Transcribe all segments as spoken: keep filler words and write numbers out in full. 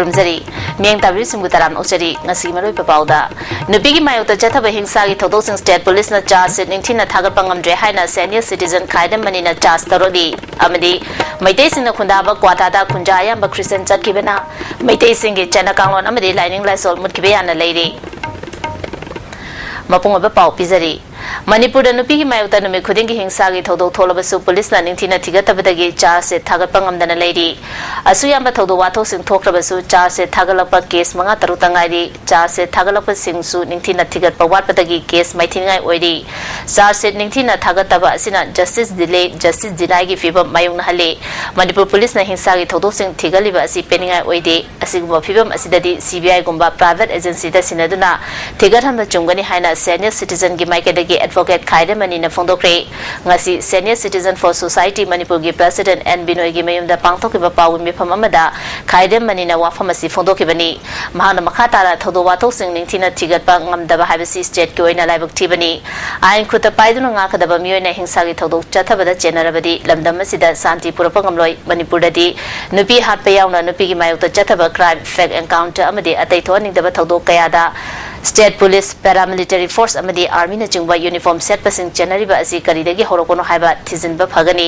ꯈꯨꯔꯨꯝꯖꯔꯤ꯫ ꯃꯤꯠꯌꯦꯡ ꯇꯥꯕꯤꯔꯤꯕꯁꯤꯡꯕꯨ ꯇꯔꯥꯝꯅ ꯑꯣꯛꯆꯔꯤ꯫ ꯉꯁꯤꯒꯤ ꯃꯔꯨꯑꯣꯏꯕ ꯄꯥꯎꯗ, ꯅꯨꯄꯤꯒꯤ ꯃꯥꯌꯣꯛꯇ ꯆꯠꯊꯕ ꯍꯤꯡꯁꯥꯒꯤ ꯊꯧꯗꯣꯛꯁꯤꯡ state police ꯅ charge sheet ꯅꯤꯡꯊꯤꯅ ꯊꯥꯒꯠꯄ ꯉꯝꯗ꯭ꯔꯦ ꯍꯥꯏꯅ senior citizen ꯈꯥꯏꯗꯦꯝ ꯃꯅꯤꯅ charge ꯇꯧꯔꯛꯂꯤ꯫ ꯑꯃꯗꯤ ꯃꯩꯇꯩꯁꯤꯡꯅ ꯈꯨꯟꯗꯥꯕ ꯀ꯭ꯋꯥꯊꯥꯗ ꯈꯨꯟꯖꯥ ꯑꯌꯥꯝꯕ Christian ꯆꯠꯈꯤꯕꯅ ꯃꯩꯇꯩꯁꯤꯡꯒꯤ ꯆꯠꯅ ꯀꯥꯡꯂꯣꯟ ꯑꯃꯗꯤ ꯂꯥꯏꯅꯤꯡ ꯂꯥꯏꯁꯣꯜ ꯃꯨꯠꯈꯤꯕ ꯌꯥꯅ ꯂꯩꯔꯤ꯫ ꯃꯄꯨꯡ ꯑꯣꯏꯕ ꯄꯥꯎ ꯄꯤꯖꯔꯤ꯫ ꯃꯅꯤꯄꯨꯔꯗ ꯅꯨꯄꯤꯒꯤ ꯃꯥꯌꯣꯛꯇ ꯅꯨꯃꯤꯠ ꯈꯨꯗꯤꯡꯒꯤ ꯍꯤꯡꯁꯥꯒꯤ ꯊꯧꯗꯣꯛ ꯊꯣꯛꯂꯕꯁꯨ police ꯅ ꯅꯤꯡꯊꯤꯅ ꯊꯤꯒꯠꯇꯕꯗꯒꯤ charge sheet ꯊꯥꯒꯠꯄ ꯉꯝꯗꯅ ꯂꯩꯔꯤ꯫ ꯑꯁꯨꯛ ꯌꯥꯝꯕ ꯊꯧꯗꯣꯛ ꯋꯥꯊꯣꯛꯁꯤꯡ ꯊꯣꯛꯈ꯭ꯔꯕꯁꯨ charge sheet ꯊꯥꯒꯠꯂꯛꯄ case ꯃꯉꯥ ꯇꯔꯨꯛꯇ ꯉꯥꯏꯔꯤ꯫ Charge sheet ꯊꯥꯒꯠꯂꯛꯄꯁꯤꯡꯁꯨ ꯅꯤꯡꯊꯤꯅ ꯊꯤꯒꯠꯄ ꯋꯥꯠꯄꯗꯒꯤ case ꯃꯥꯏꯊꯤꯅꯤꯡꯉꯥꯏ ꯑꯣꯏꯔꯤ꯫ Charge sheet ꯅꯤꯡꯊꯤꯅ ꯊꯥꯒꯠꯇꯕ ꯑꯁꯤꯅ justice delay, justice deny ꯒꯤ ꯐꯤꯕꯝ ꯃꯥꯌꯣꯛꯅꯍꯜꯂꯤ꯫ ꯃꯅꯤꯄꯨꯔ police ꯅ ꯍꯤꯡꯁꯥꯒꯤ ꯊꯧꯗꯣꯛꯁꯤꯡ ꯊꯤꯒꯠꯂꯤꯕ ꯑꯁꯤ ꯄꯦꯟꯅꯤꯡꯉꯥꯏ ꯑꯣꯏꯗꯦ꯫ ꯑꯁꯤꯒꯨꯝꯕ ꯐꯤꯕꯝ ꯑꯁꯤꯗꯗꯤ C B I ꯒꯨꯝꯕ private agency ꯗ ꯁꯤꯟꯅꯗꯨꯅ ꯊꯤꯒꯠꯍꯟꯕ ꯆꯨꯝꯒꯅꯤ ꯍꯥꯏꯅ senior citizen ꯒꯤ ꯃꯥꯏꯀꯩꯗꯒꯤ advocate ꯈꯥꯏꯗꯦꯝ ꯃꯅꯤꯅ ꯐꯣꯡꯗꯣꯛꯈ꯭ꯔꯦ꯫ ꯉꯁꯤ Senior Citizen for Society ꯃꯅꯤꯄꯨꯔꯒꯤ president N ꯕꯤꯅꯣꯏꯒꯤ ꯃꯌꯨꯝꯗ ꯄꯥꯡꯊꯣꯛꯈꯤꯕ ꯄꯥꯎꯒꯤ ꯃꯤꯐꯝ ꯑꯃꯗ ꯈꯥꯏꯗꯦꯝ ꯃꯅꯤꯅ ꯋꯥꯐꯝ ꯑꯁꯤ ꯐꯣꯡꯗꯣꯛꯈꯤꯕꯅꯤ꯫ ꯃꯍꯥꯛꯅ ꯃꯈꯥ ꯇꯥꯅ ꯊꯧꯗꯣꯛ ꯋꯥꯊꯣꯛꯁꯤꯡ ꯅꯤꯡꯊꯤꯅ ꯊꯤꯒꯠꯄ ꯉꯝꯗꯕ ꯍꯥꯏꯕꯁꯤ state ꯀꯤ ꯑꯣꯏꯅ ꯂꯥꯏꯕꯛ ꯊꯤꯕꯅꯤ꯫ ꯑꯥꯏꯟ ꯈꯨꯠꯇ ꯄꯥꯏꯗꯨꯅ ꯉꯥꯛꯀꯗꯕ ꯃꯤꯑꯣꯏꯅ ꯍꯤꯡꯁꯥꯒꯤ ꯊꯧꯗꯣꯛ ꯆꯠꯊꯕꯗ ꯆꯦꯟꯅꯔꯕꯗꯤ ꯂꯝꯗꯝ ꯑꯁꯤꯗ ꯁꯥꯟꯇꯤ ꯄꯨꯔꯛꯄ ꯉꯝꯂꯣꯏ꯫ ꯃꯅꯤꯄꯨꯔꯗꯗꯤ ꯅꯨꯄꯤ ꯍꯥꯠꯄ ꯌꯥꯎꯅ ꯅꯨꯄꯤꯒꯤ ꯃꯥꯌꯣꯛꯇ ꯆꯠꯊꯕ crime, fake encounter ꯑꯃꯗꯤ ꯑꯇꯩ ꯊꯣꯛꯍꯟꯅꯤꯡꯗꯕ ꯊꯧꯗꯣꯛ ꯀꯌꯥꯗ state police, paramilitary force ꯑꯃꯗꯤ army ꯅꯆꯤꯡꯕ uniform ꯁꯦꯠꯄꯁꯤꯡ ꯆꯦꯟꯅꯔꯤꯕ ꯑꯁꯤ ꯀꯔꯤꯗꯒꯤ ꯍꯧꯔꯛꯄꯅꯣ ꯍꯥꯏꯕ ꯊꯤꯖꯤꯟꯕ ꯐꯒꯅꯤ꯫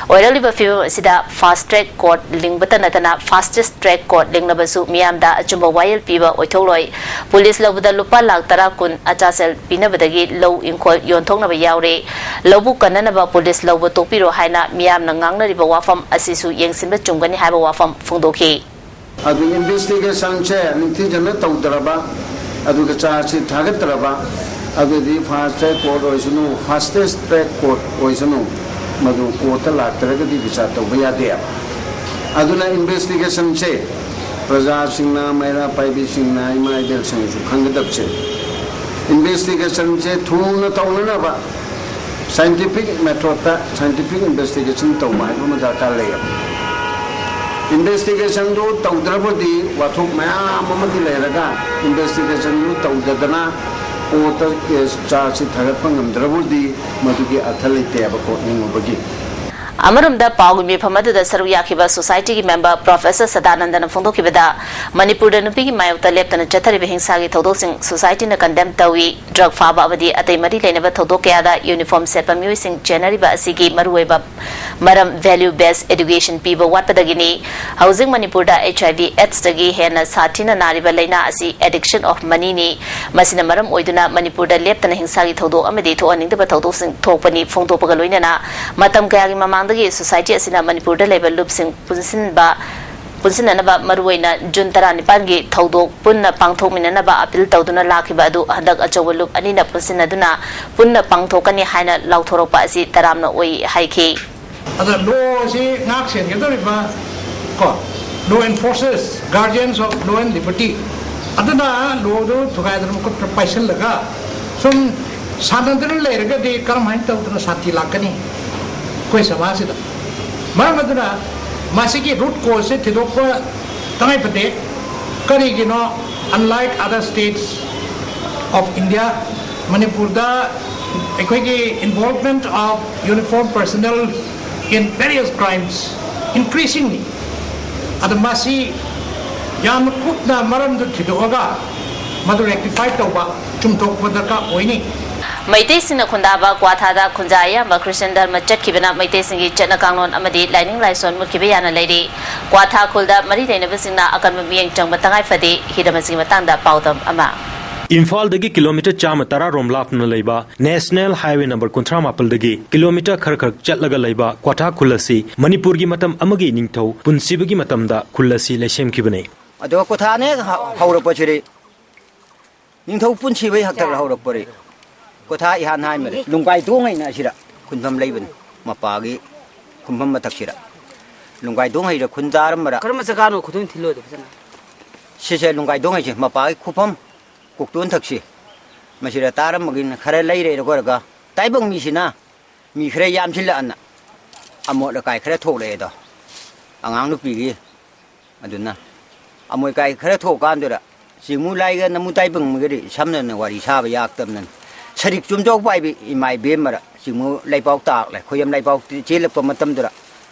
ꯑꯣꯏꯔꯛꯂꯤꯕ ꯐꯤꯕꯝ ꯑꯁꯤꯗ fast track court ꯂꯤꯡꯕꯇ ꯅꯠꯇꯅ fastest track court ꯂꯤꯡꯂꯕꯁꯨ ꯃꯤꯌꯥꯝꯗ ꯑꯆꯨꯝꯕ ꯋꯥꯌꯦꯜ ꯄꯤꯕ ꯑꯣꯏꯊꯣꯛꯂꯣꯏ꯫ Police ꯂꯧꯕꯗ ꯂꯨꯄꯥ ꯂꯥꯈ ꯇꯔꯥ ꯀꯨꯟ ꯑꯆꯥꯁꯦꯜ ꯄꯤꯅꯕꯗꯒꯤ ꯂꯧ ꯏꯪꯈꯣꯜ ꯌꯣꯟꯊꯣꯛꯅꯕ ꯌꯥꯎꯔꯦ꯫ ꯂꯧꯕꯨꯛ ꯀꯟꯅꯅꯕ police ꯂꯧꯕ ꯇꯣꯛꯄꯤꯔꯣ ꯍꯥꯏꯅ ꯃꯤꯌꯥꯝꯅ ꯉꯥꯡꯅꯔꯤꯕ ꯋꯥꯐꯝ ꯑꯁꯤꯁꯨ ꯌꯦꯡꯁꯤꯟꯕ ꯆꯨꯝꯒꯅꯤ ꯍꯥꯏꯕ ꯋꯥꯐꯝ ꯐꯣꯡꯗꯣꯛꯈꯤ꯫ ꯑꯗꯨ investigation ꯁꯦ ꯅꯤꯡꯊꯤꯖꯅ ꯇꯧꯗ꯭ꯔꯕ, ꯑꯗꯨꯒ charge sheet ꯊꯥꯒꯠꯇ꯭ꯔꯕ, ꯑꯗꯨꯗꯤ fast track court ꯑꯣꯏꯁꯅꯨ, fastest track court ꯑꯣꯏꯁꯅꯨ, ꯃꯗꯨ court ꯇ ꯂꯥꯛꯇ꯭ꯔꯒꯗꯤ ꯕꯤꯆꯥꯔ ꯇꯧꯕ ꯌꯥꯗꯦ꯫ ꯑꯗꯨꯅ investigation ꯁꯦ ꯄ꯭ꯔꯖꯥꯁꯤꯡꯅ, ꯃꯩꯔꯥ ꯄꯥꯏꯕꯤꯁꯤꯡꯅ, ꯏꯃꯥ ꯏꯕꯦꯜꯁꯤꯡꯅꯁꯨ ꯈꯪꯒꯗꯕꯁꯦ, investigation ꯁꯦ ꯊꯨꯅ ꯇꯧꯅꯅꯕ scientific method ꯇ scientific investigation ꯇꯧꯕ ꯍꯥꯏꯕ ꯑꯃ ꯗꯔꯀꯥꯔ ꯂꯩꯌꯦꯕ꯫ Investigation ꯗꯨ ꯇꯧꯗ꯭ꯔꯕꯗꯤ ꯋꯥꯊꯣꯛ ꯃꯌꯥꯝ ꯑꯃꯗꯤ ꯂꯩꯔꯒ investigation ꯗꯨ ꯇꯧꯗꯗꯅ court ꯇ case charge sheet ꯊꯥꯒꯠꯄ ꯉꯝꯗ꯭ꯔꯕꯗꯤ ꯃꯗꯨꯒꯤ ꯑꯔꯊ ꯂꯩꯇꯦꯕꯀꯣ ꯅꯤꯡꯉꯨꯕꯒꯤ꯫ ꯑꯃꯔꯣꯝꯗ, ꯄꯥꯎꯒꯤ ꯃꯤꯐꯝ ꯑꯗꯨꯗ ꯁꯔꯨꯛ ꯌꯥꯈꯤꯕ ꯁꯣꯁꯥꯏꯇꯤꯒꯤ ꯃꯦꯝꯕꯔ ꯄ꯭ꯔꯣꯐꯦꯁꯔ ꯁꯗꯥꯅꯟꯗꯅ ꯐꯣꯡꯗꯣꯛꯈꯤꯕꯗ, ꯃꯅꯤꯄꯨꯔꯗ ꯅꯨꯄꯤꯒꯤ ꯃꯥꯌꯣꯛꯇ ꯂꯦꯞꯇꯅ ꯆꯠꯊꯔꯤꯕ ꯍꯤꯡꯁꯥꯒꯤ ꯊꯧꯗꯣꯛꯁꯤꯡ ꯁꯣꯁꯥꯏꯇꯤꯅ ꯀꯟꯗꯦꯝ ꯇꯧꯏ꯫ ꯗ꯭ꯔꯒ ꯐꯥꯕ ꯑꯃꯗꯤ ꯑꯇꯩ ꯃꯔꯤ ꯂꯩꯅꯕ ꯊꯧꯗꯣꯛ ꯀꯌꯥꯗ ꯌꯨꯅꯤꯐꯣꯔꯝ ꯁꯦꯠꯄ ꯃꯤꯑꯣꯏꯁꯤꯡ ꯆꯦꯟꯅꯔꯤꯕ ꯑꯁꯤꯒꯤ ꯃꯔꯨꯑꯣꯏꯕ ꯃꯔꯝ value based education ꯄꯤꯕ ꯋꯥꯠꯄꯗꯒꯤꯅꯤ꯫ ꯍꯧꯖꯤꯛ ꯃꯅꯤꯄꯨꯔꯗ H I V AIDS ꯇꯒꯤ ꯍꯦꯟꯅ ꯁꯥꯊꯤꯅ ꯅꯥꯔꯤꯕ ꯂꯩꯅꯥ ꯑꯁꯤ addiction of money ꯅꯤ꯫ ꯃꯁꯤꯅ ꯃꯔꯝ ꯑꯣꯏꯗꯨꯅ ꯃꯅꯤꯄꯨꯔꯗ ꯂꯦꯞꯇꯅ ꯍꯤꯡꯁꯥꯒꯤ ꯊꯧꯗꯣꯛ ꯑꯃꯗꯤ ꯊꯣꯛꯍꯟꯅꯤꯡꯗꯕ ꯊꯧꯗꯣꯛꯁꯤꯡ ꯊꯣꯛꯄꯅꯤ ꯐꯣꯡꯗꯣꯛꯄꯒ ꯂꯣꯏꯅꯅ ꯃꯇꯝ ꯀꯌꯥꯒꯤ ꯃꯃꯥꯡꯗꯒꯤ ꯁꯣꯁꯥꯏꯇꯤ ꯑꯁꯤꯅ ꯃꯅꯤꯄꯨꯔꯗ ꯂꯩꯕ ꯂꯨꯞꯁꯤꯡ ꯄꯨꯟꯁꯤꯟꯕ, ꯄꯨꯟꯁꯤꯟꯅꯅꯕ ꯃꯔꯨꯑꯣꯏꯅ ꯖꯨꯟ ꯇꯔꯥꯅꯤꯄꯥꯟꯒꯤ ꯊꯧꯗꯣꯛ ꯄꯨꯟꯅ ꯄꯥꯡꯊꯣꯛꯃꯤꯟꯅꯅꯕ ꯑꯄꯤꯜ ꯇꯧꯗꯨꯅ ꯂꯥꯛꯈꯤꯕ ꯑꯗꯨ ꯍꯟꯗꯛ ꯑꯆꯧꯕ ꯂꯨꯞ ꯑꯅꯤꯅ ꯄꯨꯟꯁꯤꯟꯅꯗꯨꯅ ꯄꯨꯟꯅ ꯄꯥꯡꯊꯣꯛꯀꯅꯤ ꯍꯥꯏꯅ ꯂꯥꯎꯊꯣꯔꯛꯄ ꯑꯁꯤ ꯇꯔꯥꯝꯅ ꯑꯣꯏ ꯍꯥꯏꯈꯤ꯫ ꯑꯗ ꯂꯣ ꯑꯁꯤ ꯉꯥꯛ ꯁꯦꯟꯒꯗꯧꯔꯤꯕ ꯀꯣ, ꯂꯣ ꯑꯦꯟꯐꯣꯔꯁꯔꯁ, ꯒꯥꯔꯗꯤꯌꯟꯁ ꯑꯣꯐ ꯂꯣ ꯑꯦꯟ ꯂꯤꯕꯔꯇꯤ, ꯑꯗꯨꯅ ꯂꯣꯗꯨ ꯊꯨꯒꯥꯏꯗꯅ ꯃꯈꯨꯠꯇ ꯄꯥꯏꯁꯤꯜꯂꯒ ꯁꯨꯝ ꯁꯥꯟꯅꯗꯅ ꯂꯩꯔꯒꯗꯤ ꯀꯔꯝꯍꯥꯏꯅ ꯇꯧꯗꯅ ꯁꯥꯟꯇꯤ ꯂꯥꯛꯀꯅꯤ ꯑꯩꯈꯣꯏ ꯁꯃꯥꯖꯁꯤꯗ? ꯃꯔꯝ ꯑꯗꯨꯅ ꯃꯁꯤꯒꯤ ꯔꯨꯠ ꯀꯣꯖꯁꯦ ꯊꯤꯗꯣꯛꯄ ꯇꯉꯥꯏ ꯐꯗꯦ꯫ ꯀꯔꯤꯒꯤꯅꯣ? Unlike other states of India, ꯃꯅꯤꯄꯨꯔꯗ ꯑꯩꯈꯣꯏꯒꯤ involvement of uniformed personnel in various crimes increasingly, ꯑꯗ ꯃꯁꯤ ꯌꯥꯝꯅ ꯀꯨꯞꯅ ꯃꯔꯝꯗꯨ ꯊꯤꯗꯣꯛꯑꯒ ꯃꯗꯨ rectify ꯇꯧꯕ, ꯆꯨꯝꯊꯣꯛꯄ ꯗꯔꯀꯥꯔ ꯑꯣꯏꯅꯤ꯫ ꯃꯩꯇꯩꯁꯤꯡꯅ ꯈꯨꯟꯗꯥꯕ ꯀ꯭ꯋꯥꯊꯥꯗ ꯈꯨꯟꯖꯥ ꯑꯌꯥꯝꯕ ꯈ꯭ꯔꯤꯁꯇꯤꯌꯥꯟ ꯙꯔꯃ ꯆꯠꯈꯤꯕꯅ ꯃꯩꯇꯩꯁꯤꯡꯒꯤ ꯆꯠꯅ ꯀꯥꯡꯂꯣꯟ ꯑꯃꯗꯤ ꯂꯥꯏꯅꯤꯡ ꯂꯥꯏꯁꯣꯟ ꯃꯨꯠꯈꯤꯕ ꯌꯥꯅ ꯂꯩꯔꯤ꯫ ꯀ꯭ꯋꯥꯊꯥ ꯈꯨꯜꯗ ꯃꯔꯤ ꯂꯩꯅꯕꯁꯤꯡꯅ ꯑꯀꯟꯕ ꯃꯤꯠꯌꯦꯡ ꯆꯪꯕ ꯇꯉꯥꯏ ꯐꯗꯦ꯫ ꯍꯤꯔꯝ ꯑꯁꯤꯒꯤ ꯃꯇꯥꯡꯗ ꯄꯥꯎꯗꯝ ꯑꯃ꯫ ꯏꯝꯐꯥꯜꯗꯒꯤ ꯀꯤꯂꯣꯃꯤꯇꯔ ꯆꯥꯝꯃ ꯇꯔꯥ ꯔꯣꯝ ꯂꯥꯞꯅ ꯂꯩꯕ National Highway number ꯀꯨꯟꯊ꯭ꯔꯥ ꯃꯥꯄꯜꯗꯒꯤ ꯀꯤꯂꯣꯃꯤꯇꯔ ꯈꯔ ꯈꯛ ꯆꯠꯂꯒ ꯂꯩꯕ ꯀ꯭ꯋꯥꯊꯥ ꯈꯨꯜ ꯑꯁꯤ ꯃꯅꯤꯄꯨꯔꯒꯤ ꯃꯇꯝ ꯑꯃꯒꯤ ꯅꯤꯡꯊꯧ ꯄꯨꯟꯁꯤꯕꯒꯤ ꯃꯇꯝꯗ ꯈꯨꯜ ꯑꯁꯤ ꯂꯩꯁꯦꯝꯈꯤꯕꯅꯤ꯫ ꯑꯗꯣ ꯀ꯭ꯋꯥꯊꯥꯅ ꯍꯦꯛ ꯍꯧꯔꯛꯄꯁꯤꯗꯤ ꯅꯤꯡꯊꯧ ꯄꯨꯟꯁꯤꯕꯩ ꯍꯥꯛꯇꯛ ꯍꯧꯔꯛꯄꯔꯤ꯫ ꯀ꯭ꯋꯥꯊꯥ ꯏꯍꯥꯟ ꯍꯥꯟꯕꯗ ꯂꯨꯡꯒꯥꯏ ꯇꯣꯡ ꯍꯥꯏꯅ ꯑꯁꯤꯗ ꯈꯨꯟꯐꯝ ꯂꯩꯕꯅꯤ꯫ ꯃꯄꯥꯒꯤ ꯈꯨꯟꯐꯝ ꯃꯊꯛꯁꯤꯗ ꯂꯨꯡꯒꯥꯏ ꯇꯣꯡ ꯍꯩꯗ ꯈꯨꯟ ꯇꯥꯔꯝꯕꯗ ꯀꯔꯝꯕ ꯖꯒꯥꯅꯣ ꯈꯨꯗꯣꯡ ꯊꯤꯜꯂꯣꯏꯗꯣ ꯐꯖꯅ? ꯁꯤꯁꯦ ꯂꯨꯡꯒꯥꯏ ꯇꯣꯡ ꯍꯩꯁꯦ ꯃꯄꯥꯒꯤ ꯈꯨꯐꯝ ꯀꯣꯛꯇꯣꯟ ꯊꯛꯁꯤ ꯃꯁꯤꯗ ꯇꯥꯔꯝꯕꯒꯤꯅ ꯈꯔ ꯂꯩꯔꯦ ꯑꯩꯈꯣꯏꯔꯒ ꯇꯥꯏꯕꯪ ꯃꯤꯁꯤꯅ ꯃꯤ ꯈꯔ ꯌꯥꯝꯁꯤꯜꯂꯛꯑꯅ ꯑꯃꯣꯠ ꯑꯀꯥꯏ ꯈꯔ ꯊꯣꯛꯂꯛꯑꯦꯗꯣ꯫ ꯑꯉꯥꯡ ꯅꯨꯄꯤꯒꯤ ꯑꯗꯨꯅ ꯑꯃꯣꯠ ꯑꯀꯥꯏ ꯈꯔ ꯊꯣꯛꯀꯥꯟꯗꯨꯗ ꯆꯤꯡꯃꯨ ꯂꯥꯏꯒ ꯅꯃꯨ ꯇꯥꯏꯕꯪꯒꯗꯤ ꯁꯝꯅꯅ ꯋꯥꯔꯤ ꯁꯥꯕ ꯌꯥꯛꯇꯕꯅꯅꯤ꯫ ꯊꯔꯤꯛ ꯆꯨꯝꯖꯥꯎ ꯄꯥꯏꯕꯤ ꯏꯃꯥ ꯏꯕꯦꯝꯃꯔ ꯆꯤꯡꯃꯨ ꯂꯩꯄꯥꯎ ꯇꯥꯛꯂꯦ꯫ ꯈꯣꯏꯌꯝ ꯂꯩꯄꯥꯎ ꯆꯦꯜꯂꯛꯄ ꯃꯇꯝꯗꯨꯗ,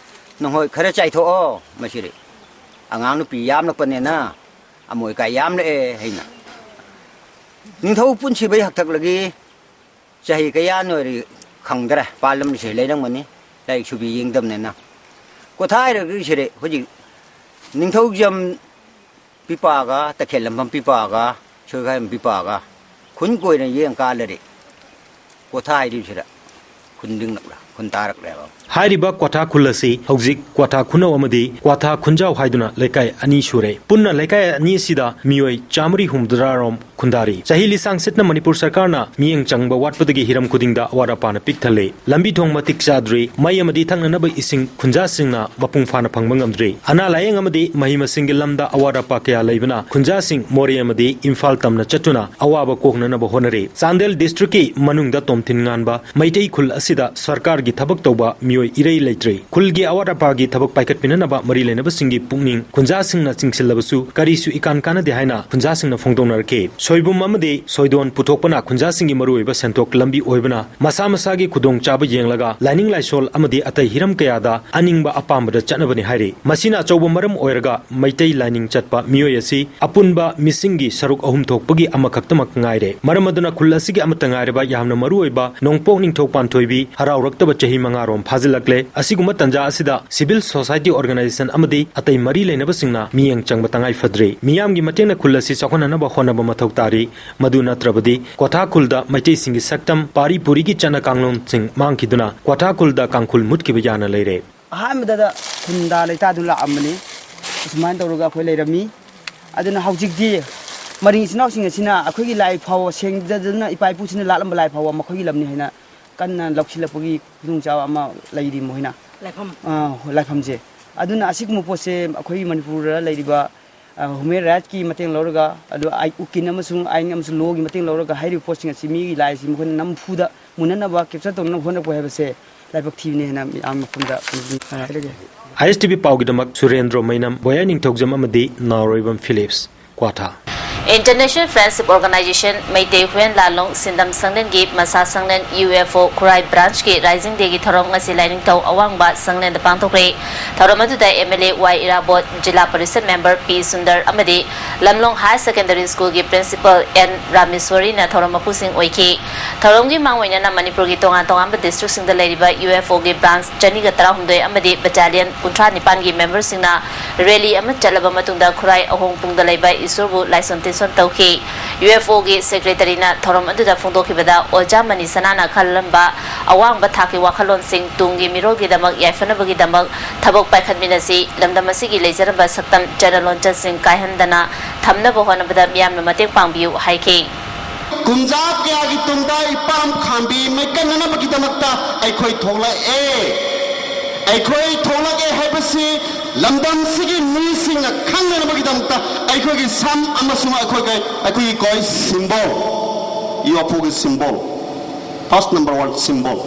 "ꯅꯈꯣꯏ ꯈꯔ ꯆꯥꯏꯊꯣꯛꯑꯣ ꯃꯁꯤꯗꯤ꯫ ꯑꯉꯥꯡ ꯅꯨꯄꯤ ꯌꯥꯝꯂꯛꯄꯅꯤꯅ ꯑꯃꯣꯏ ꯑꯀꯥꯏ ꯌꯥꯝꯂꯛꯑꯦ" ꯍꯥꯏꯅ꯫ ꯅꯤꯡꯊꯧ ꯄꯨꯟꯁꯤꯕꯩ ꯍꯛꯊꯛꯂꯒꯤ ꯆꯍꯤ ꯀꯌꯥ ꯅꯣꯏꯔꯤ ꯈꯪꯗ꯭ꯔꯦ, ꯄꯥꯜꯂꯝꯁꯦ ꯂꯩꯔꯝꯒꯅꯤ, ꯂꯥꯏꯔꯤꯛ ꯁꯨꯕꯤ ꯌꯦꯡꯗꯕꯅꯤꯅ꯫ ꯀꯣꯊꯥꯏꯔꯒꯤꯁꯤꯗꯤ ꯍꯧꯖꯤꯛ ꯅꯤꯡꯊꯧꯖꯝ ꯄꯤꯄꯥꯒ, ꯇꯈꯦꯜꯂꯝꯕꯝ ꯄꯤꯄꯥꯒ, ꯁꯣꯏꯈꯥꯏꯕꯝ ꯄꯤꯄꯥꯒ ꯈꯨꯟ ꯀꯣꯏꯅ ꯌꯦꯡꯀꯥꯟꯗꯗꯤ ꯀꯣꯊꯥꯏꯔꯤꯕꯁꯤꯗ ꯈꯨꯟ ꯂꯤꯡꯂꯛꯂ ꯈꯨꯟ ꯇꯥꯔꯛꯂꯦꯕ꯫ ꯍꯥꯏꯔꯤꯕ ꯀ꯭ꯋꯥꯊꯥ ꯈꯨꯜ ꯑꯁꯤ ꯍꯧꯖꯤꯛ ꯀ꯭ꯋꯥꯊꯥ ꯈꯨꯅꯧ ꯑꯃꯗꯤ ꯀ꯭ꯋꯥꯊꯥ ꯈꯨꯟꯖꯥꯎ ꯍꯥꯏꯗꯨꯅ ꯂꯩꯀꯥꯏ ꯑꯅꯤ ꯁꯨꯔꯦ꯫ ꯄꯨꯟꯅ ꯂꯩꯀꯥꯏ ꯑꯅꯤ ꯑꯁꯤꯗ ꯃꯤꯑꯣꯏ ꯆꯥꯃꯔꯤ ꯍꯨꯝꯐꯨꯇꯔꯥ ꯔꯣꯝ ꯈꯨꯟꯗꯥꯔꯤ꯫ ꯆꯍꯤ ꯂꯤꯁꯥꯡ ꯁꯤꯠꯅ ꯃꯅꯤꯄꯨꯔ ꯁꯔꯀꯥꯔꯅ ꯃꯤꯠꯌꯦꯡ ꯆꯪꯕ ꯋꯥꯠꯄꯗꯒꯤ ꯍꯤꯔꯝ ꯈꯨꯗꯤꯡꯗ ꯑꯋꯥꯠ ꯑꯄꯥꯅ ꯄꯤꯛ ꯊꯜꯂꯦ꯫ ꯂꯝꯕꯤ ꯊꯣꯡ ꯃꯇꯤꯛ ꯆꯥꯗ꯭ꯔꯤ, ꯃꯩ ꯑꯃꯗꯤ ꯊꯛꯅꯅꯕ ꯏꯁꯤꯡ ꯈꯨꯟꯖꯥꯁꯤꯡꯅ ꯃꯄꯨꯡ ꯐꯥꯅ ꯐꯪꯕ ꯉꯝꯗ꯭ꯔꯤ꯫ ꯑꯅꯥ ꯂꯥꯌꯦꯡ ꯑꯃꯗꯤ ꯃꯍꯩ ꯃꯁꯤꯡꯒꯤ ꯂꯝꯗ ꯑꯋꯥꯠ ꯑꯄꯥ ꯀꯌꯥ ꯂꯩꯕꯅ ꯈꯨꯟꯖꯥꯁꯤꯡ ꯃꯣꯔꯦ ꯑꯃꯗꯤ ꯏꯝꯐꯥꯜ ꯇꯝꯅ ꯆꯠꯇꯨꯅ ꯑꯋꯥꯕ ꯀꯣꯛꯅꯅꯕ ꯍꯣꯠꯅꯔꯤ꯫ ꯆꯥꯟꯗꯦꯜ ꯗꯤꯁꯇ꯭ꯔꯤꯛꯀꯤ ꯃꯅꯨꯡꯗ ꯇꯣꯝꯊꯤꯟ ꯉꯥꯟꯕ ꯃꯩꯇꯩ ꯈꯨꯜ ꯑꯁꯤꯗ ꯁꯔꯀꯥꯔꯒꯤ ꯊꯕꯛ ꯇꯧꯕ ꯃꯤꯑꯣꯏ ꯏꯔꯩ ꯂꯩꯇ꯭ꯔꯦ꯫ ꯈꯨꯜꯒꯤ ꯑꯋꯥꯠ ꯑꯄꯥꯒꯤ ꯊꯕꯛ ꯄꯥꯏꯈꯠꯄꯤꯅꯅꯕ ꯃꯔꯤ ꯂꯩꯅꯕꯁꯤꯡꯒꯤ ꯄꯨꯛꯅꯤꯡ ꯈꯨꯟꯖꯥꯁꯤꯡꯅ ꯆꯤꯡꯁꯤꯜꯂꯕꯁꯨ ꯀꯔꯤꯁꯨ ꯏꯀꯥꯟ ꯀꯥꯟꯅꯗꯦ ꯍꯥꯏꯅ ꯈꯨꯟꯖꯥꯁꯤꯡꯅ ꯐꯣꯡꯗꯣꯛꯅꯔꯛꯈꯤ꯫ ꯁꯣꯏꯕꯨꯝ ꯑꯃꯗꯤ ꯁꯣꯏꯗꯣꯟ ꯄꯨꯊꯣꯛꯄꯅ ꯈꯨꯟꯖꯥꯁꯤꯡꯒꯤ ꯃꯔꯨꯑꯣꯏꯕ ꯁꯦꯟꯊꯣꯛ ꯂꯝꯕꯤ ꯑꯣꯏꯕꯅ ꯃꯁꯥ ꯃꯁꯥꯒꯤ ꯈꯨꯗꯣꯡꯆꯥꯕ ꯌꯦꯡꯂꯒ ꯂꯥꯏꯅꯤꯡ ꯂꯥꯏꯁꯣꯜ ꯑꯃꯗꯤ ꯑꯇꯩ ꯍꯤꯔꯝ ꯀꯌꯥꯗ ꯑꯅꯤꯡꯕ ꯑꯄꯥꯝꯕꯗ ꯆꯠꯅꯕꯅꯤ ꯍꯥꯏꯔꯤ꯫ ꯃꯁꯤꯅ ꯑꯆꯧꯕ ꯃꯔꯝ ꯑꯣꯏꯔꯒ ꯃꯩꯇꯩ ꯂꯥꯏꯅꯤꯡ ꯆꯠꯄ ꯃꯤꯑꯣꯏ ꯑꯁꯤ ꯑꯄꯨꯟꯕ ꯃꯤꯁꯤꯡꯒꯤ ꯁꯔꯨꯛ ꯑꯍꯨꯝ ꯊꯣꯛꯄꯒꯤ ꯑꯃꯈꯛꯇꯃꯛ ꯉꯥꯏꯔꯦ꯫ ꯃꯔꯝ ꯑꯗꯨꯅ ꯈꯨꯜ ꯑꯁꯤꯒꯤ ꯑꯃꯠꯇ ꯉꯥꯏꯔꯕ ꯌꯥꯝꯅ ꯃꯔꯨꯑꯣꯏꯕ ꯅꯣꯡꯄꯣꯛ ꯅꯤꯡꯊꯧ ꯄꯥꯟꯊꯣꯏꯕꯤ ꯍꯔꯥꯎꯔꯛꯇꯕ ꯆꯍꯤ ꯃꯉꯥꯔꯣꯝ ꯐꯥꯖꯤꯜꯂꯛꯂꯦ꯫ ꯑꯁꯤꯒꯨꯝꯕ ꯇꯟꯖꯥ ꯑꯁꯤꯗ civil society organization ꯑꯃꯗꯤ ꯑꯇꯩ ꯃꯔꯤ ꯂꯩꯅꯕꯁꯤꯡꯅ ꯃꯤꯠꯌꯦꯡ ꯆꯪꯕ ꯇꯉꯥꯏ ꯐꯗ꯭ꯔꯤ꯫ ꯃꯤꯌꯥꯝꯒꯤ ꯃꯇꯦꯡꯅ ꯈꯨꯜ ꯑꯁꯤ ꯆꯥꯎꯈꯠꯅꯅꯕ ꯍꯣꯠꯅꯕ ꯃꯊꯧ ꯇꯥꯔꯤ꯫ ꯃꯗꯨ ꯅꯠꯇ꯭ꯔꯕꯗꯤ ꯀ꯭ꯋꯥꯊꯥ ꯈꯨꯜꯗ ꯃꯩꯇꯩꯁꯤꯡꯒꯤ ꯁꯛꯇꯝ, ꯄꯥꯔꯤ ꯄꯨꯔꯤꯒꯤ ꯆꯠꯅ ꯀꯥꯡꯂꯣꯟꯁꯤꯡ ꯃꯥꯡꯈꯤꯗꯨꯅ ꯀ꯭ꯋꯥꯊꯥ ꯈꯨꯜꯗ ꯀꯥꯡꯈꯨꯜ ꯃꯨꯠꯈꯤꯕ ꯌꯥꯅ ꯂꯩꯔꯦ꯫ ꯑꯍꯥꯟꯕꯗ ꯈꯨꯟꯗꯥ ꯂꯩꯇꯥꯗꯨꯅ ꯂꯥꯛꯑꯝꯕꯅꯤ꯫ ꯑꯁꯨꯃꯥꯏꯅ ꯇꯧꯔꯒ ꯑꯩꯈꯣꯏ ꯂꯩꯔꯝꯃꯤ꯫ ꯑꯗꯨꯅ ꯍꯧꯖꯤꯛꯇꯤ ꯃꯔꯤꯡ ꯏꯆꯤꯟ ꯏꯅꯥꯎꯁꯤꯡ ꯑꯁꯤꯅ ꯑꯩꯈꯣꯏꯒꯤ ꯂꯥꯏ ꯐꯥꯎꯕ ꯁꯦꯡꯗꯗꯅ ꯏꯄꯥ ꯏꯄꯨꯁꯤꯡꯅ ꯂꯥꯠꯂꯝꯕ ꯂꯥꯏ ꯐꯥꯎꯕ ꯃꯈꯣꯏꯒꯤ ꯂꯝꯅꯤ ꯍꯥꯏꯅ ꯀꯟꯅ ꯂꯧꯁꯤꯜꯂꯛꯄꯒꯤ ꯈꯨꯗꯣꯡꯆꯥꯕ ꯑꯃ ꯂꯩꯔꯤ ꯃꯈꯣꯏꯅ꯫ ꯂꯥꯏꯐꯝ꯫ ꯑ, ꯍꯣꯏ, ꯂꯥꯏꯐꯝꯁꯦ꯫ ꯑꯗꯨꯅ ꯑꯁꯤꯒꯨꯝꯕ ꯄꯣꯠꯁꯦ ꯑꯩꯈꯣꯏꯒꯤ ꯃꯅꯤꯄꯨꯔꯗ ꯂꯩꯔꯤꯕ, ꯑ, human rightsꯀꯤ ꯃꯇꯦꯡ ꯂꯧꯔꯒ, ꯑꯗꯨ ꯑꯥꯏ-, ꯎꯀꯤꯜ ꯑꯃꯁꯨꯡ ꯑꯥꯏꯟ ꯑꯃꯁꯨꯡ lawꯒꯤ ꯃꯇꯦꯡ ꯂꯧꯔꯒ ꯍꯥꯏꯔꯤꯕ ꯄꯣꯠꯁꯤꯡ ꯑꯁꯤ ꯃꯤꯒꯤ ꯂꯥꯏꯁꯤ ꯃꯈꯣꯏꯅ ꯅꯝꯐꯨꯗ ꯃꯨꯟꯅꯅꯕ capture ꯇꯧꯅꯕ ꯍꯣꯠꯅꯔꯛꯄ ꯍꯥꯏꯕꯁꯦ ꯂꯥꯏꯕꯛ ꯊꯤꯕꯅꯤ ꯍꯥꯏꯅ ꯃꯤꯌꯥꯝ ꯃꯐꯝꯗ ꯍꯥꯏꯔꯒꯦ꯫ ISTV ꯄꯥꯎꯒꯤꯗꯃꯛ ꯁꯨꯔꯦꯟꯗ꯭ꯔꯣ ꯃꯩꯅꯝ, ꯕꯣꯌꯥꯏ ꯅꯤꯡꯊꯧꯖꯝ ꯑꯃꯗꯤ ꯅꯥꯎꯔꯣꯏꯕꯝ ꯐꯤꯂꯤꯞꯁ, ꯀ꯭ꯋꯥꯊꯥ꯫ International Friendship Organization Meitei Huyen Lallong ꯁꯤꯟꯗꯝ ꯁꯪꯂꯦꯟꯒꯤ ꯃꯁꯥ ꯁꯪꯂꯦꯟ ꯌꯨ ꯑꯦꯐ ꯑꯣ ꯈꯨꯔꯥꯏ ꯕ꯭ꯔꯥꯟꯁꯀꯤ ꯔꯥꯏꯖꯤꯡ ꯗꯦꯒꯤ ꯊꯧꯔꯝ ꯉꯁꯤ ꯂꯥꯏꯅꯤꯡꯊꯧ ꯑꯋꯥꯡꯕ ꯁꯪꯂꯦꯟꯗ ꯄꯥꯡꯊꯣꯛꯈ꯭ꯔꯦ꯫ ꯊꯧꯔꯝ ꯑꯗꯨꯗ M L A Y Irabot, Zilla Parishad member P Sundar ꯑꯃꯗꯤ ꯂꯝꯂꯣꯡ ꯍꯥꯌꯔ ꯁꯦꯀꯦꯟꯗꯔꯤ ꯁ꯭ꯀꯨꯜꯒꯤ ꯄ꯭ꯔꯤꯟꯁꯤꯄꯜ ꯑꯦꯟ ꯔꯥꯃꯦꯁ꯭ꯋꯔꯤꯅ ꯊꯧꯔꯝ ꯃꯄꯨꯁꯤꯡ ꯑꯣꯏꯈꯤ꯫ ꯊꯧꯔꯝꯒꯤ ꯃꯥꯡꯑꯣꯏꯅꯅ ꯃꯅꯤꯄꯨꯔꯒꯤ ꯇꯣꯉꯥꯟ ꯇꯣꯉꯥꯟꯕ ꯗꯤꯁꯇ꯭ꯔꯤꯛꯁꯤꯡꯗ ꯂꯩꯔꯤꯕ ꯌꯨ ꯑꯦꯐ ꯑꯣꯒꯤ ꯕ꯭ꯔꯥꯟꯁ ꯆꯅꯤꯒ ꯇꯔꯥꯍꯨꯝꯗꯣꯏ ꯑꯃꯗꯤ ꯕꯠꯇꯥꯂꯤꯌꯟ ꯀꯨꯟꯊ꯭ꯔꯥ ꯅꯤꯄꯥꯟꯒꯤ ꯃꯦꯝꯕꯔꯁꯤꯡꯅ ꯔꯦꯂꯤ ꯑꯃ ꯆꯠꯂꯕ ꯃꯇꯨꯡꯗ ꯈꯨꯔꯥꯏ ꯑꯍꯣꯡꯄꯨꯡꯗ ꯂꯩꯕ ꯏꯁꯣꯔꯕꯨ ꯂꯥꯏꯁꯣꯟ ꯇꯤꯟꯁꯣꯟ ꯇꯧꯈꯤ꯫ ꯌꯨ ꯑꯦꯐ ꯑꯣꯒꯤ ꯁꯦꯀ꯭ꯔꯦꯇꯔꯤꯅ ꯊꯧꯔꯝ ꯑꯗꯨꯗ ꯐꯣꯡꯗꯣꯛꯈꯤꯕꯗ, ꯑꯣꯖꯥ ꯃꯅꯤ ꯁꯅꯥꯅ ꯈꯜꯂꯝꯕ ꯑꯋꯥꯡꯕ ꯊꯥꯛꯀꯤ ꯋꯥꯈꯜꯂꯣꯟꯁꯤꯡ ꯇꯨꯡꯒꯤ ꯃꯤꯔꯣꯜꯒꯤꯗꯃꯛ ꯌꯥꯏꯐꯅꯕꯒꯤꯗꯃꯛ ꯊꯕꯛ ꯄꯥꯏꯈꯠꯃꯤꯟꯅꯁꯤ, ꯂꯝꯗꯝ ꯑꯁꯤꯒꯤ ꯂꯩꯖꯔꯝꯕ ꯁꯛꯇꯝ, ꯆꯠꯅ ꯂꯣꯟꯆꯠꯁꯤꯡ ꯀꯥꯏꯍꯟꯗꯅ ꯊꯝꯅꯕ ꯍꯣꯠꯅꯕꯗ ꯃꯤꯌꯥꯝꯅ ꯃꯇꯦꯡ ꯄꯥꯡꯕꯤꯌꯨ ꯍꯥꯏꯈꯤ꯫ ꯀꯨꯝꯖꯥ ꯀꯌꯥꯒꯤ ꯇꯨꯡꯗ ꯏꯄꯥꯝ ꯈꯥꯝꯕꯤ ꯃꯩꯀꯟꯅꯅꯕꯒꯤꯗꯃꯛꯇ ꯑꯩꯈꯣꯏ ꯊꯣꯛꯂꯛꯑꯦ꯫ ꯑꯩꯈꯣꯏ ꯊꯣꯛꯂꯛꯑꯦ ꯍꯥꯏꯕꯁꯤ ꯂꯝꯗꯝꯁꯤꯒꯤ ꯃꯤꯁꯤꯡꯅ ꯈꯪꯅꯅꯕꯒꯤꯗꯃꯛꯇ ꯑꯩꯈꯣꯏꯒꯤ ꯁꯝ ꯑꯃꯁꯨꯡ ꯑꯩꯈꯣꯏꯒꯤ, ꯑꯩꯈꯣꯏꯒꯤ ꯀꯣꯏ ꯁꯤꯝꯕꯣꯜ, ꯌꯨ ꯑꯦꯐ ꯑꯣꯒꯤ symbol, first number one symbol.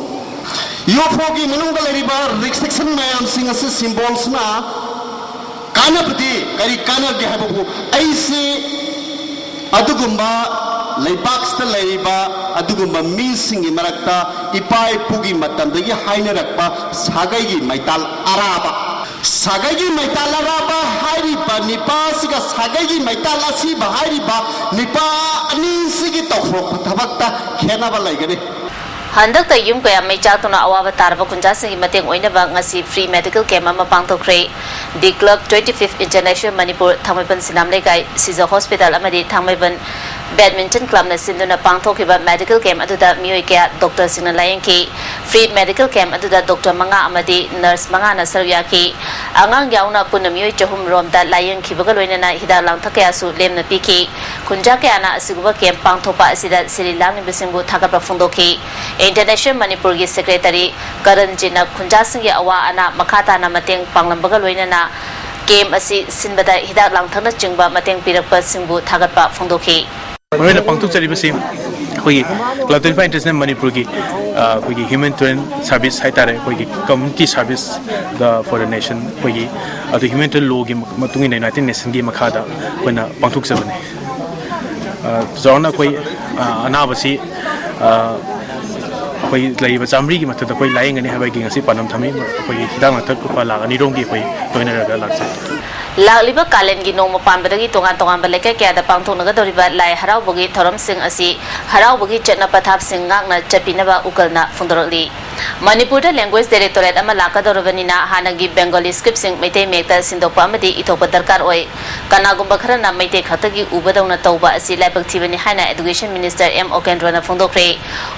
U F ꯑꯣꯒꯤ ꯃꯅꯨꯡꯗ ꯂꯩꯔꯤꯕ ꯔꯤꯁꯇ꯭ꯔꯤꯛꯁꯟ ꯃꯌꯥꯝꯁꯤꯡ ꯑꯁꯤ ꯁꯤꯝꯕꯣꯜꯁꯤꯅ ꯀꯥꯟꯅꯕꯗꯤ ꯀꯔꯤ ꯀꯥꯟꯅꯒꯦ ꯍꯥꯏꯕꯕꯨ, ꯑꯩꯁꯤ ꯑꯗꯨꯒꯨꯝꯕ ꯂꯩꯕꯥꯛꯁꯤꯗ ꯂꯩꯔꯤꯕ ꯑꯗꯨꯒꯨꯝꯕ ꯃꯤꯁꯤꯡꯒꯤ ꯃꯔꯛꯇ ꯏꯄꯥ ꯏꯄꯨꯒꯤ ꯃꯇꯝꯗꯒꯤ ꯍꯥꯏꯅꯔꯛꯄ ꯁꯥꯒꯩꯒꯤ ꯃꯩꯇꯥꯜ ꯑꯔꯥꯕ, ꯁꯥꯒꯩꯒꯤ ꯃꯩꯇꯥꯜ ꯑꯔꯥꯕ ꯍꯥꯏꯔꯤꯕ ꯅꯤꯄꯥꯁꯤꯒ ꯁꯥꯒꯩꯒꯤ ꯃꯩꯇꯥꯜ ꯑꯁꯤꯕ ꯍꯥꯏꯔꯤꯕ ꯅꯤꯄꯥ ꯑꯅꯤꯁꯤꯒꯤ ꯇꯧꯊꯣꯔꯛꯄ ꯊꯕꯛꯇ ꯈꯦꯠꯅꯕ ꯂꯩꯒꯅꯤ꯫ ꯍꯟꯗꯛꯇ ꯌꯨꯝ ꯀꯌꯥ ꯃꯩ ꯆꯥꯛꯇꯨꯅ ꯑꯋꯥꯕ ꯇꯥꯔꯕ ꯈꯨꯟꯖꯥꯁꯤꯡꯒꯤ ꯃꯇꯦꯡ ꯑꯣꯏꯅꯕ ꯉꯁꯤ free medical camp ꯑꯃ ꯄꯥꯡꯊꯣꯛꯈ꯭ꯔꯦ꯫ The Club twenty-fifth International Manipur, ꯊꯥꯡꯃꯩꯕꯟ ꯁꯤꯅꯥꯝ ꯂꯩꯀꯥꯏ, ꯁꯤꯖ ꯍꯣꯁꯄꯤꯇꯥꯜ ꯑꯃꯗꯤ ꯊꯥꯡꯃꯩꯕꯟ ꯕꯦꯗꯃꯤꯟꯇꯟ ꯀ꯭ꯂꯕꯅ ꯁꯤꯟꯗꯨꯅ ꯄꯥꯡꯊꯣꯛꯈꯤꯕ medical camp ꯑꯗꯨꯗ ꯃꯤꯑꯣꯏ ꯀꯌꯥ ꯗꯣꯛꯇꯔꯁꯤꯡꯅ ꯂꯥꯌꯦꯡꯈꯤ꯫ Free medical camp ꯑꯗꯨꯗ ꯗꯣꯛꯇꯔ ꯃꯉꯥ ꯑꯃꯗꯤ ꯅꯔꯁ ꯃꯉꯥꯅ ꯁꯔꯨꯛ ꯌꯥꯈꯤ꯫ ꯑꯉꯥꯡ ꯌꯥꯎꯅ ꯄꯨꯟꯅ ꯃꯤꯑꯣꯏ ꯆꯍꯨꯝ ꯔꯣꯝꯗ ꯂꯥꯌꯦꯡꯈꯤꯕꯒ ꯂꯣꯏꯅꯅ ꯍꯤꯗꯥꯛ ꯂꯥꯡꯊꯛ ꯀꯌꯥꯁꯨ ꯂꯦꯝꯅ ꯄꯤꯈꯤ꯫ ꯈꯨꯟꯖꯥ ꯀꯌꯥꯅ ꯑꯁꯤꯒꯨꯝꯕ camp ꯄꯥꯡꯊꯣꯛꯄ ꯑꯁꯤꯗ ꯁꯤꯔꯤ ꯂꯥꯡꯂꯤꯕꯁꯤꯡꯕꯨ ꯊꯥꯒꯠꯄ ꯐꯣꯡꯗꯣꯛꯈꯤ꯫ International ꯃꯅꯤꯄꯨꯔꯒꯤ ꯁꯦꯀ꯭ꯔꯦꯇꯔꯤ ꯀꯔꯟꯖꯤꯠꯅ ꯈꯨꯟꯖꯥꯁꯤꯡꯒꯤ ꯑꯋꯥ ꯑꯅꯥ ꯃꯈꯥ ꯇꯥꯅ ꯃꯇꯦꯡ ꯄꯥꯡꯂꯝꯕꯒ ꯂꯣꯏꯅꯅ camp ꯑꯁꯤ ꯁꯤꯟꯕꯗ ꯍꯤꯗꯥꯛ ꯂꯥꯡꯊꯛꯅꯆꯤꯡꯕ ꯃꯇꯦꯡ ꯄꯤꯔꯛꯄꯁꯤꯡꯕꯨ ꯊꯥꯒꯠꯄ ꯐꯣꯡꯗꯣꯛꯈꯤ꯫ ꯃꯔꯨꯑꯣꯏꯅ ꯄꯥꯡꯊꯣꯛꯆꯔꯤꯕꯁꯤ ꯑꯩꯈꯣꯏꯒꯤ Club twenty-five International ꯃꯅꯤꯄꯨꯔꯒꯤ, ꯑ, ꯑꯩꯈꯣꯏꯒꯤ humanitarian service ꯍꯥꯏꯇꯥꯔꯦ, ꯑꯩꯈꯣꯏꯒꯤ community service the for the nation, ꯑꯩꯈꯣꯏꯒꯤ ꯑꯗꯨ humanitarian lawꯒꯤ ꯃꯇꯨꯡ ꯏꯟꯅ United Nationꯒꯤ ꯃꯈꯥꯗ ꯑꯩꯈꯣꯏꯅ ꯄꯥꯡꯊꯣꯛꯆꯕꯅꯤ꯫ ꯆꯥꯎꯔꯥꯛꯅ ꯑꯩꯈꯣꯏ ꯑ, ꯑꯅꯥꯕꯁꯤ ꯑ, ꯑꯩꯈꯣꯏ ꯂꯩꯔꯤꯕ ꯆꯥꯃꯔꯤꯒꯤ ꯃꯊꯛꯇ ꯑꯩꯈꯣꯏ ꯂꯥꯏꯌꯦꯡꯒꯅꯤ ꯍꯥꯏꯕꯒꯤ ꯉꯁꯤ ꯄꯥꯟꯗꯝ ꯊꯝꯃꯤ꯫ ꯑꯩꯈꯣꯏꯒꯤ ꯍꯤꯗꯥꯛ ꯂꯥꯡꯊꯛ ꯂꯨꯄꯥ ꯂꯥꯈ ꯑꯅꯤ ꯔꯣꯝꯒꯤ ꯑꯩꯈꯣꯏ ꯇꯣꯏꯅꯔꯒ ꯂꯥꯛꯆꯩ꯫ ꯂꯥꯛꯂꯤꯕ ꯀꯥꯂꯦꯟꯒꯤ ꯅꯣꯡꯃ ꯄꯥꯟꯕꯗꯒꯤ ꯇꯣꯉꯥꯟ ꯇꯣꯉꯥꯟꯕ ꯂꯩꯀꯥꯏ ꯀꯌꯥꯗ ꯄꯥꯡꯊꯣꯛꯅꯒꯗꯧꯔꯤꯕ ꯂꯥꯏ ꯍꯔꯥꯎꯕꯒꯤ ꯊꯧꯔꯝꯁꯤꯡ ꯑꯁꯤ ꯍꯔꯥꯎꯕꯒꯤ ꯆꯠꯅ ꯄꯊꯥꯞꯁꯤꯡ ꯉꯥꯛꯅ ꯆꯠꯄꯤꯅꯕ ꯎꯀꯜꯅ ꯐꯣꯡꯗꯣꯔꯛꯂꯤ꯫ ꯃꯅꯤꯄꯨꯔꯗ language directorate ꯑꯃ ꯂꯥꯛꯀꯗꯧꯔꯕꯅꯤꯅ ꯍꯥꯟꯅꯒꯤ Bengali scriptꯁꯤꯡ ꯃꯩꯇꯩ ꯃꯌꯦꯛꯇ ꯁꯤꯟꯗꯣꯛꯄ ꯑꯃꯗꯤ ꯏꯊꯣꯛꯄ ꯗꯔꯀꯥꯔ ꯑꯣꯏ꯫ ꯀꯅꯥꯒꯨꯝꯕ ꯈꯔꯅ ꯃꯩꯇꯩ ꯈꯛꯇꯒꯤ ꯎꯕꯗꯧꯅ ꯇꯧꯕ ꯑꯁꯤ ꯂꯥꯏꯕꯛ ꯊꯤꯕꯅꯤ ꯍꯥꯏꯅ Education Minister ꯑꯦꯝ ꯑꯣꯀꯦꯟꯗ꯭ꯔꯣꯅ ꯐꯣꯡꯗꯣꯛꯈ꯭ꯔꯦ꯫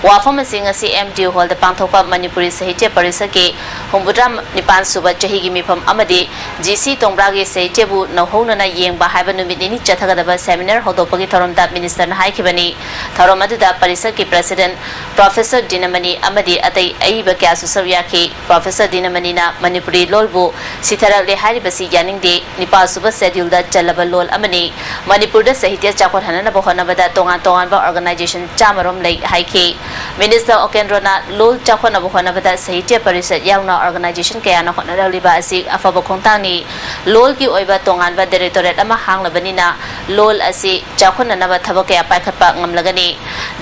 ꯋꯥꯐꯝ ꯑꯁꯤ ꯉꯁꯤ ꯑꯦꯝ ꯗꯤ ꯌꯨ ꯍꯣꯜꯗ ꯄꯥꯡꯊꯣꯛꯄ ꯃꯅꯤꯄꯨꯔꯤ ꯁꯥꯍꯤꯇ꯭ꯌ ꯄꯔꯤꯁꯠꯀꯤ ꯍꯨꯝꯐꯨꯇꯔꯥ ꯅꯤꯄꯥꯟ ꯁꯨꯕ ꯆꯍꯤꯒꯤ ꯃꯤꯐꯝ ꯑꯃꯗꯤ ꯖꯤ ꯁꯤ ꯇꯣꯡꯕ꯭ꯔꯥꯒꯤ ꯁꯥꯍꯤꯇ꯭ꯌꯕꯨ ꯅꯧꯍꯧꯅꯅ ꯌꯦꯡꯕ ꯍꯥꯏꯕ ꯅꯨꯃꯤꯠ ꯅꯤꯅꯤ ꯆꯠꯊꯒꯗꯕ seminar ꯍꯧꯗꯣꯛꯄꯒꯤ ꯊꯧꯔꯝꯗ ministerꯅ ꯍꯥꯏꯈꯤꯕꯅꯤ꯫ ꯊꯧꯔꯝ ꯑꯗꯨꯗ ꯄꯔꯤꯁꯠꯀꯤ president Professor ꯗꯤꯅꯃꯅꯤ ꯑꯃꯗꯤ ꯑꯇꯩ ꯑꯏꯕ ꯀꯌꯥꯁꯨ ꯁꯔꯨꯛ ꯌꯥꯈꯤ꯫ Professor ꯗꯤꯅꯃꯅꯤꯅ ꯃꯅꯤꯄꯨꯔꯤ ꯂꯣꯜꯕꯨ ꯁꯤꯊꯔꯛꯂꯦ ꯍꯥꯏꯔꯤꯕꯁꯤ ꯌꯥꯅꯤꯡꯗꯦ, ꯅꯤꯄꯥꯜ ꯁꯨꯕ scheduleꯗ ꯆꯜꯂꯕ ꯂꯣꯜ ꯑꯃꯅꯤ꯫ ꯃꯅꯤꯄꯨꯔꯗ ꯁꯥꯍꯤꯇ꯭ꯌ ꯆꯥꯎꯈꯠꯍꯟꯅꯕ ꯍꯣꯠꯅꯕꯗ ꯇꯣꯉꯥꯟ ꯇꯣꯉꯥꯟꯕ organisation ꯆꯥꯝꯃꯔꯣꯝ ꯂꯩ ꯍꯥꯏꯈꯤ꯫ Minister ꯑꯣꯀꯦꯟꯗ꯭ꯔꯣꯅ ꯂꯣꯜ ꯆꯥꯎꯈꯠꯅꯕ ꯍꯣꯠꯅꯕꯗ ꯁꯥꯍꯤꯇ꯭ꯌ ꯄꯔꯤꯁꯠ ꯌꯥꯎꯅ organisation ꯀꯌꯥꯅ ꯍꯣꯠꯅꯔꯛꯂꯤꯕ ꯑꯁꯤ ꯑꯐꯕ ꯈꯣꯡꯊꯥꯡꯅꯤ꯫ ꯂꯣꯜꯒꯤ ꯑꯣꯏꯕ ꯇꯣꯉꯥꯟꯕ directorate ꯑꯃ ꯍꯥꯡꯂꯕꯅꯤꯅ ꯂꯣꯜ ꯑꯁꯤ ꯆꯥꯎꯈꯠꯅꯅꯕ ꯊꯕꯛ ꯀꯌꯥ ꯄꯥꯏꯈꯠꯄ ꯉꯝꯂꯒꯅꯤ꯫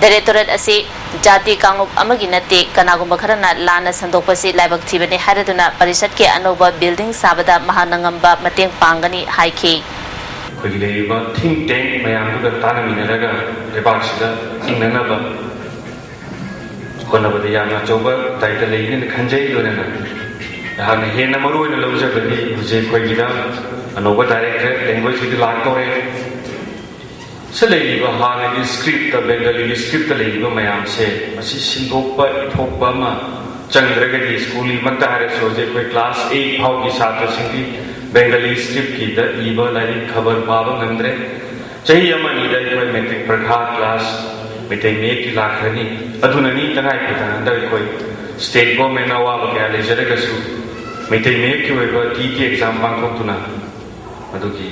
Directorate ꯑꯁꯤ ꯖꯥꯇꯤ ꯀꯥꯡꯂꯨꯞ ꯑꯃꯒꯤ ꯅꯠꯇꯦ, ꯀꯅꯥꯒꯨꯝꯕ ꯈꯔꯅ ꯂꯥꯟꯅ ꯁꯟꯗꯣꯛꯄꯁꯤ ꯂꯥꯏꯕꯛ ꯊꯤꯕꯅꯤ ꯍꯥꯏꯔꯗꯨꯅ ꯄꯔꯤꯁꯠꯀꯤ ꯑꯅꯧꯕ building ꯁꯥꯕꯗ ꯃꯍꯥꯛꯅ ꯉꯝꯕ ꯃꯇꯦꯡ ꯄꯥꯡꯒꯅꯤ ꯍꯥꯏꯈꯤ꯫ ꯑꯩꯈꯣꯏꯒꯤ ꯂꯩꯔꯤꯕ think tank ꯃꯌꯥꯝꯗꯨꯒ ꯇꯥꯟꯅꯃꯤꯟꯅꯔꯒ ꯂꯩꯕꯥꯛꯁꯤꯗ ꯍꯤꯡꯅꯅꯕ ꯍꯣꯠꯅꯕꯗ ꯌꯥꯝꯅ ꯑꯆꯧꯕ ꯗꯥꯏꯇ ꯂꯩꯒꯅꯤꯅ ꯈꯟꯖꯩ꯫ ꯂꯣꯏꯅꯅ ꯑꯩꯍꯥꯛꯅ ꯍꯦꯟꯅ ꯃꯔꯨ ꯑꯣꯏꯅ ꯂꯧꯖꯕꯗꯤ ꯍꯧꯖꯤꯛ ꯑꯩꯈꯣꯏꯒꯤꯗ ꯑꯅꯧꯕ directorate languageꯀꯤꯗꯤ ꯂꯥꯛꯇꯧꯔꯦ꯫ ꯁꯤ ꯂꯩꯔꯤꯕ ꯍꯥꯟꯅꯒꯤ scriptꯇ, Bengaliꯒꯤ scriptꯇ ꯂꯩꯔꯤꯕ ꯃꯌꯥꯝꯁꯦ ꯃꯁꯤ ꯁꯤꯟꯗꯣꯛꯄ ꯏꯊꯣꯛꯄ ꯑꯃ ꯆꯪꯗ꯭ꯔꯒꯗꯤ schoolꯒꯤꯃꯛꯇ ꯍꯥꯏꯔꯁꯨ ꯍꯧꯖꯤꯛ ꯑꯩꯈꯣꯏ class eight ꯐꯥꯎꯒꯤ ꯁꯥꯇ꯭ꯔꯁꯤꯡꯗꯤ Bengali scriptꯀꯤꯗ ꯏꯕ ꯂꯥꯏꯔꯤꯛ ꯈꯕꯔ ꯄꯥꯕ ꯉꯝꯗ꯭ꯔꯦ꯫ ꯆꯍꯤ ꯑꯃ ꯑꯅꯤꯗ ꯑꯩꯈꯣꯏ matric ꯄꯔꯤꯈꯥ class ꯃꯩꯇꯩ ꯃꯌꯦꯛꯀꯤ ꯂꯥꯛꯈ꯭ꯔꯅꯤ꯫ ꯑꯗꯨꯅꯅꯤ ꯇꯉꯥꯏ ꯐꯗꯅ ꯍꯟꯗꯛ ꯑꯩꯈꯣꯏ state governmentꯅ ꯑꯋꯥꯕ ꯀꯌꯥ ꯂꯩꯖꯔꯒꯁꯨ ꯃꯩꯇꯩ ꯃꯌꯦꯛꯀꯤ ꯑꯣꯏꯕ TET exam ꯄꯥꯡꯊꯣꯛꯇꯨꯅ ꯑꯗꯨꯒꯤ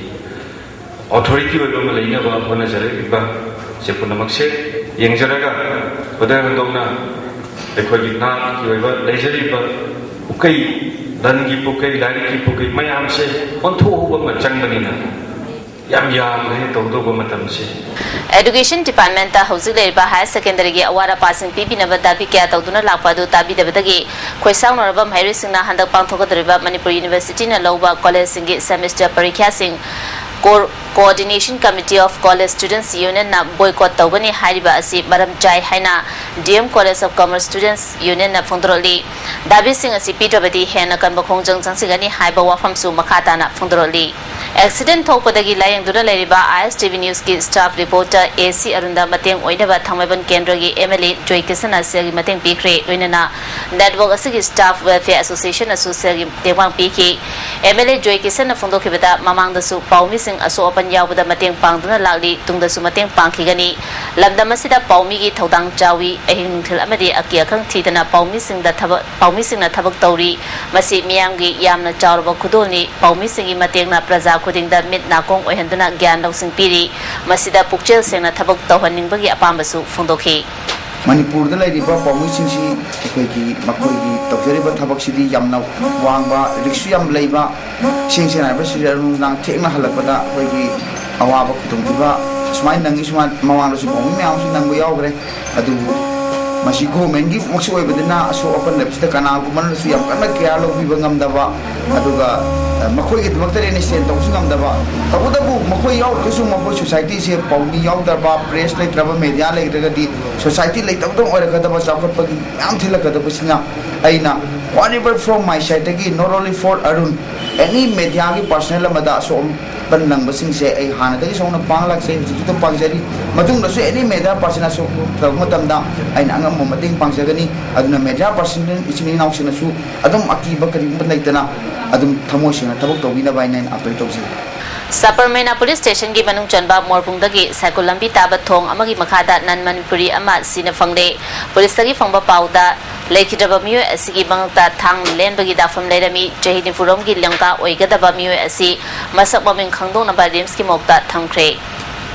authority ꯑꯣꯏꯕ ꯑꯃ ꯂꯩꯅꯕ ꯍꯣꯠꯅꯖꯔꯛꯂꯤꯕ ꯁꯦ ꯄꯨꯝꯅꯃꯛꯁꯦ ꯌꯦꯡꯖꯔꯒ ꯈꯨꯗꯝ ꯍꯟꯗꯣꯛꯅ ꯑꯩꯈꯣꯏꯒꯤ ꯅꯥꯠꯀꯤ ꯑꯣꯏꯕ ꯂꯩꯖꯔꯤꯕ ꯄꯨꯀꯩ, ꯂꯟꯒꯤ ꯄꯨꯀꯩ, ꯂꯥꯏꯔꯤꯛꯀꯤ ꯄꯨꯀꯩ ꯃꯌꯥꯝꯁꯦ ꯑꯣꯟꯊꯣꯛꯍꯧꯕ ꯑꯃ ꯆꯪꯕꯅꯤꯅ ꯌꯥꯝ ꯌꯥꯝꯈ꯭ꯔꯦ ꯇꯧꯗꯧꯕ ꯃꯇꯝꯁꯤ꯫ Education Department ꯇ ꯍꯧꯖꯤꯛ ꯂꯩꯔꯤꯕ higher secondary ꯒꯤ ꯑꯋꯥꯠ ꯑꯄꯥꯁꯤꯡ ꯄꯤꯕꯤꯅꯕ ꯗꯥꯕꯤ ꯀꯌꯥ ꯇꯧꯗꯨꯅ ꯂꯥꯛꯄ ꯑꯗꯨ ꯇꯥꯕꯤꯗꯕꯗꯒꯤ ꯈꯣꯏꯁꯥꯎꯅꯔꯕ ꯃꯍꯩꯔꯣꯏꯁꯤꯡꯅ ꯍꯟꯗꯛ ꯄꯥꯡꯊꯣꯛꯀꯗꯧꯔꯤꯕ ꯃꯅꯤꯄꯨꯔ University ꯅ ꯂꯧꯕ college ꯁꯤꯡꯒꯤ semester ꯄꯔꯤꯈ꯭ꯌꯥꯁꯤꯡ Coordination Committee of College Students Union ꯅ boycott ꯇꯧꯒꯅꯤ ꯍꯥꯏꯔꯤꯕ ꯑꯁꯤ ꯃꯔꯝ ꯆꯥꯏ ꯍꯥꯏꯅ D M College of Commerce Students Union ꯅ ꯐꯣꯡꯗꯣꯔꯛꯂꯤ꯫ ꯗꯥꯕꯤꯁꯤꯡ ꯑꯁꯤ ꯄꯤꯗ꯭ꯔꯕꯗꯤ ꯍꯦꯟꯅ ꯀꯟꯕ ꯈꯣꯡꯖꯪ ꯆꯪꯁꯤꯟꯒꯅꯤ ꯍꯥꯏꯕ ꯋꯥꯐꯝꯁꯨ ꯃꯈꯥ ꯇꯥꯅ ꯐꯣꯡꯗꯣꯔꯛꯂꯤ꯫ Accident ꯊꯣꯛꯄꯗꯒꯤ ꯂꯥꯌꯦꯡꯗꯨꯅ ꯂꯩꯔꯤꯕ I S T V News ꯀꯤ staff reporter A C ꯑꯔꯨꯟꯗ ꯃꯇꯦꯡ ꯑꯣꯏꯅꯕ ꯊꯥꯡꯃꯩꯕꯟ ꯀꯦꯟꯗ꯭ꯔꯒꯤ M L A ꯖꯣꯏ ꯀꯤꯁꯟꯅ ꯁꯦꯜꯒꯤ ꯃꯇꯦꯡ ꯄꯤꯈ꯭ꯔꯦ꯫ ꯂꯣꯏꯅꯅ network ꯑꯁꯤꯒꯤ Staff Welfare Association ꯅꯁꯨ ꯁꯦꯜꯒꯤ ꯇꯦꯡꯕꯥꯡ ꯄꯤꯈꯤ꯫ M L A ꯖꯣꯏ ꯀꯤꯁꯟꯅ ꯐꯣꯡꯗꯣꯛꯈꯤꯕꯗ, ꯃꯃꯥꯡꯗꯁꯨ ꯄꯥꯎꯃꯤꯁꯤꯡ ꯑꯁꯣꯛ ꯑꯄꯟ ꯌꯥꯎꯕꯗ ꯃꯇꯦꯡ ꯄꯥꯡꯗꯨꯅ ꯂꯥꯛꯂꯤ, ꯇꯨꯡꯗꯁꯨ ꯃꯇꯦꯡ ꯄꯥꯡꯈꯤꯒꯅꯤ꯫ ꯂꯝꯗꯝ ꯑꯁꯤꯗ ꯄꯥꯎꯃꯤꯒꯤ ꯊꯧꯗꯥꯡ ꯆꯥꯎꯏ꯫ ꯑꯍꯤꯡ ꯅꯨꯡꯊꯤꯜ ꯑꯃꯗꯤ ꯑꯀꯤ ꯑꯈꯪ ꯊꯤꯗꯅ ꯄꯥꯎꯃꯤꯁꯤꯡꯗ ꯊꯕꯛ, ꯄꯥꯎꯃꯤꯁꯤꯡꯅ ꯊꯕꯛ ꯇꯧꯔꯤ꯫ ꯃꯁꯤ ꯃꯤꯌꯥꯝꯒꯤ ꯌꯥꯝꯅ ꯆꯥꯎꯔꯕ ꯈꯨꯗꯣꯜꯅꯤ꯫ ꯄꯥꯎꯃꯤꯁꯤꯡꯒꯤ ꯃꯇꯦꯡꯅ ꯄ꯭ꯔꯖꯥ ꯈꯨꯗꯤꯡꯗ ꯃꯤꯠ ꯅꯥꯀꯣꯡ ꯑꯣꯏꯍꯟꯗꯨꯅ ꯒ꯭ꯌꯥꯟ ꯂꯧꯁꯤꯡ ꯄꯤꯔꯤ꯫ ꯃꯁꯤꯗ ꯄꯨꯛꯆꯦꯜ ꯁꯦꯡꯅ ꯊꯕꯛ ꯇꯧꯍꯟꯅꯤꯡꯕꯒꯤ ꯑꯄꯥꯝꯕꯁꯨ ꯐꯣꯡꯗꯣꯛꯈꯤ꯫ ꯃꯅꯤꯄꯨꯔꯗ ꯂꯩꯔꯤꯕ ꯄꯥꯎꯃꯤꯁꯤꯡꯁꯤ ꯑꯩꯈꯣꯏꯒꯤ ꯃꯈꯣꯏꯒꯤ ꯇꯧꯖꯔꯤꯕ ꯊꯕꯛꯁꯤꯗꯤ ꯌꯥꯝꯅ ꯋꯥꯡꯕ, ꯔꯤꯛꯁꯁꯨ ꯌꯥꯝ ꯂꯩꯕ, ꯏꯁꯦꯡ ꯁꯦꯡꯅ ꯍꯥꯏꯕ ꯁꯤꯗ ꯅꯨꯡꯗꯥꯡ ꯊꯦꯡꯅ ꯍꯜꯂꯛꯄꯗ ꯑꯩꯈꯣꯏꯒꯤ ꯑꯋꯥꯕ ꯈꯨꯗꯣꯡꯊꯤꯕ ꯁꯨꯃꯥꯏꯅ ꯅꯪꯉꯤ꯫ ꯁꯨꯃꯥꯏꯅ ꯃꯃꯥꯡꯗꯁꯨ ꯄꯥꯎꯃꯤ ꯃꯌꯥꯝ ꯑꯃꯁꯨ ꯅꯪꯕ ꯌꯥꯎꯈ꯭ꯔꯦ꯫ ꯑꯗꯨꯕꯨ ꯃꯁꯤ ꯒꯣꯔꯃꯦꯟꯒꯤꯃꯛꯁꯨ ꯑꯣꯏꯕꯅꯤꯅ ꯑꯁꯣꯛ ꯑꯄꯟ ꯂꯩꯕꯁꯤꯗ ꯀꯅꯥꯒꯨꯝꯕꯅꯁꯨ ꯌꯥꯝ ꯀꯟꯅ ꯀꯤꯌꯥꯔ ꯂꯧꯕꯤꯕ ꯉꯝꯗꯕ, ꯑꯗꯨꯒ ꯃꯈꯣꯏꯒꯤꯗꯃꯛꯇ ꯂꯦꯟꯅ ꯁꯦꯟ ꯇꯧꯕꯁꯨ ꯉꯝꯗꯕ꯫ ꯇꯧꯕꯇꯕꯨ ꯃꯈꯣꯏ ꯌꯥꯎꯗ꯭ꯔꯒꯁꯨ ꯃꯈꯣꯏ ꯁꯣꯁꯥꯏꯇꯤꯁꯦ ꯄꯥꯎꯃꯤ ꯌꯥꯎꯗ꯭ꯔꯕ, ꯄ꯭ꯔꯦꯁ ꯂꯩꯇ꯭ꯔꯕ, ꯃꯦꯗꯤꯌꯥ ꯂꯩꯇ꯭ꯔꯒꯗꯤ ꯁꯣꯁꯥꯏꯇꯤ ꯂꯩꯇꯕꯗꯧ ꯑꯣꯏꯔꯛꯀꯗꯕ, ꯆꯥꯎꯈꯠꯄꯒꯤ ꯃꯌꯥꯝ ꯊꯤꯜꯂꯛꯀꯗꯕꯁꯤꯅ ꯑꯩꯅ whatever from my sideꯇꯒꯤ not only for Arun, any mediaꯒꯤ personnel ꯑꯃꯗ ꯑꯁꯣꯛ ꯑꯄꯟ ꯅꯪꯕꯁꯤꯡꯁꯦ ꯑꯩ ꯍꯥꯟꯅꯗꯒꯤꯁꯨ ꯍꯧꯅ ꯄꯥꯡ ꯂꯥꯛꯆꯩ, ꯍꯧꯖꯤꯛꯁꯨ ꯑꯗꯨꯝ ꯄꯥꯡꯖꯔꯤ꯫ ꯃꯇꯨꯡꯗꯁꯨ any media person ꯑꯁꯣꯛ ꯇꯧꯕ ꯃꯇꯝꯗ ꯑꯩꯅ ꯑꯉꯝꯕ ꯃꯇꯦꯡ ꯄꯥꯡꯖꯒꯅꯤ꯫ ꯑꯗꯨꯅ media person ꯏꯆꯤꯟ ꯏꯅꯥꯎꯁꯤꯡꯅꯁꯨ ꯑꯗꯨꯝ ꯑꯀꯤꯕ ꯀꯔꯤꯒꯨꯝꯕ ꯂꯩꯇꯅ ꯑꯗꯨꯝ ꯊꯃꯣꯏ ꯁꯦꯡꯅ ꯊꯕꯛ ꯇꯧꯕꯤꯅꯕ ꯍꯥꯏꯅ ꯑꯩꯅ appeal ꯇꯧꯖꯩ꯫ ꯁꯕꯔꯃꯩꯅ police stationꯒꯤ ꯃꯅꯨꯡ ꯆꯟꯕ ꯃꯣꯔꯕꯨꯡꯗꯒꯤ ꯁꯥꯏꯀꯨꯜ ꯂꯝꯕꯤ ꯇꯥꯕ ꯊꯣꯡ ꯑꯃꯒꯤ ꯃꯈꯥꯗ non Manipuri ꯑꯃ ꯁꯤꯅ ꯐꯪꯂꯦ꯫ Policeꯇꯒꯤ ꯐꯪꯕ ꯄꯥꯎꯗ, ꯂꯩꯈꯤꯗ꯭ꯔꯕ ꯃꯤꯑꯣꯏ ꯑꯁꯤꯒꯤ ꯃꯉꯛꯇ ꯊꯥꯡ ꯂꯦꯟꯕꯒꯤ ꯗꯥꯐꯝ ꯂꯩꯔꯝꯃꯤ꯫ ꯆꯍꯤ ꯅꯤꯐꯨꯔꯣꯝꯒꯤ ꯂꯝꯀꯥ ꯑꯣꯏꯒꯗꯕ ꯃꯤꯑꯣꯏ ꯑꯁꯤ ꯃꯁꯛ ꯃꯃꯤꯡ ꯈꯪꯗꯣꯛꯅꯕ RIMSꯀꯤ morgueꯇ ꯊꯝꯈ꯭ꯔꯦ꯫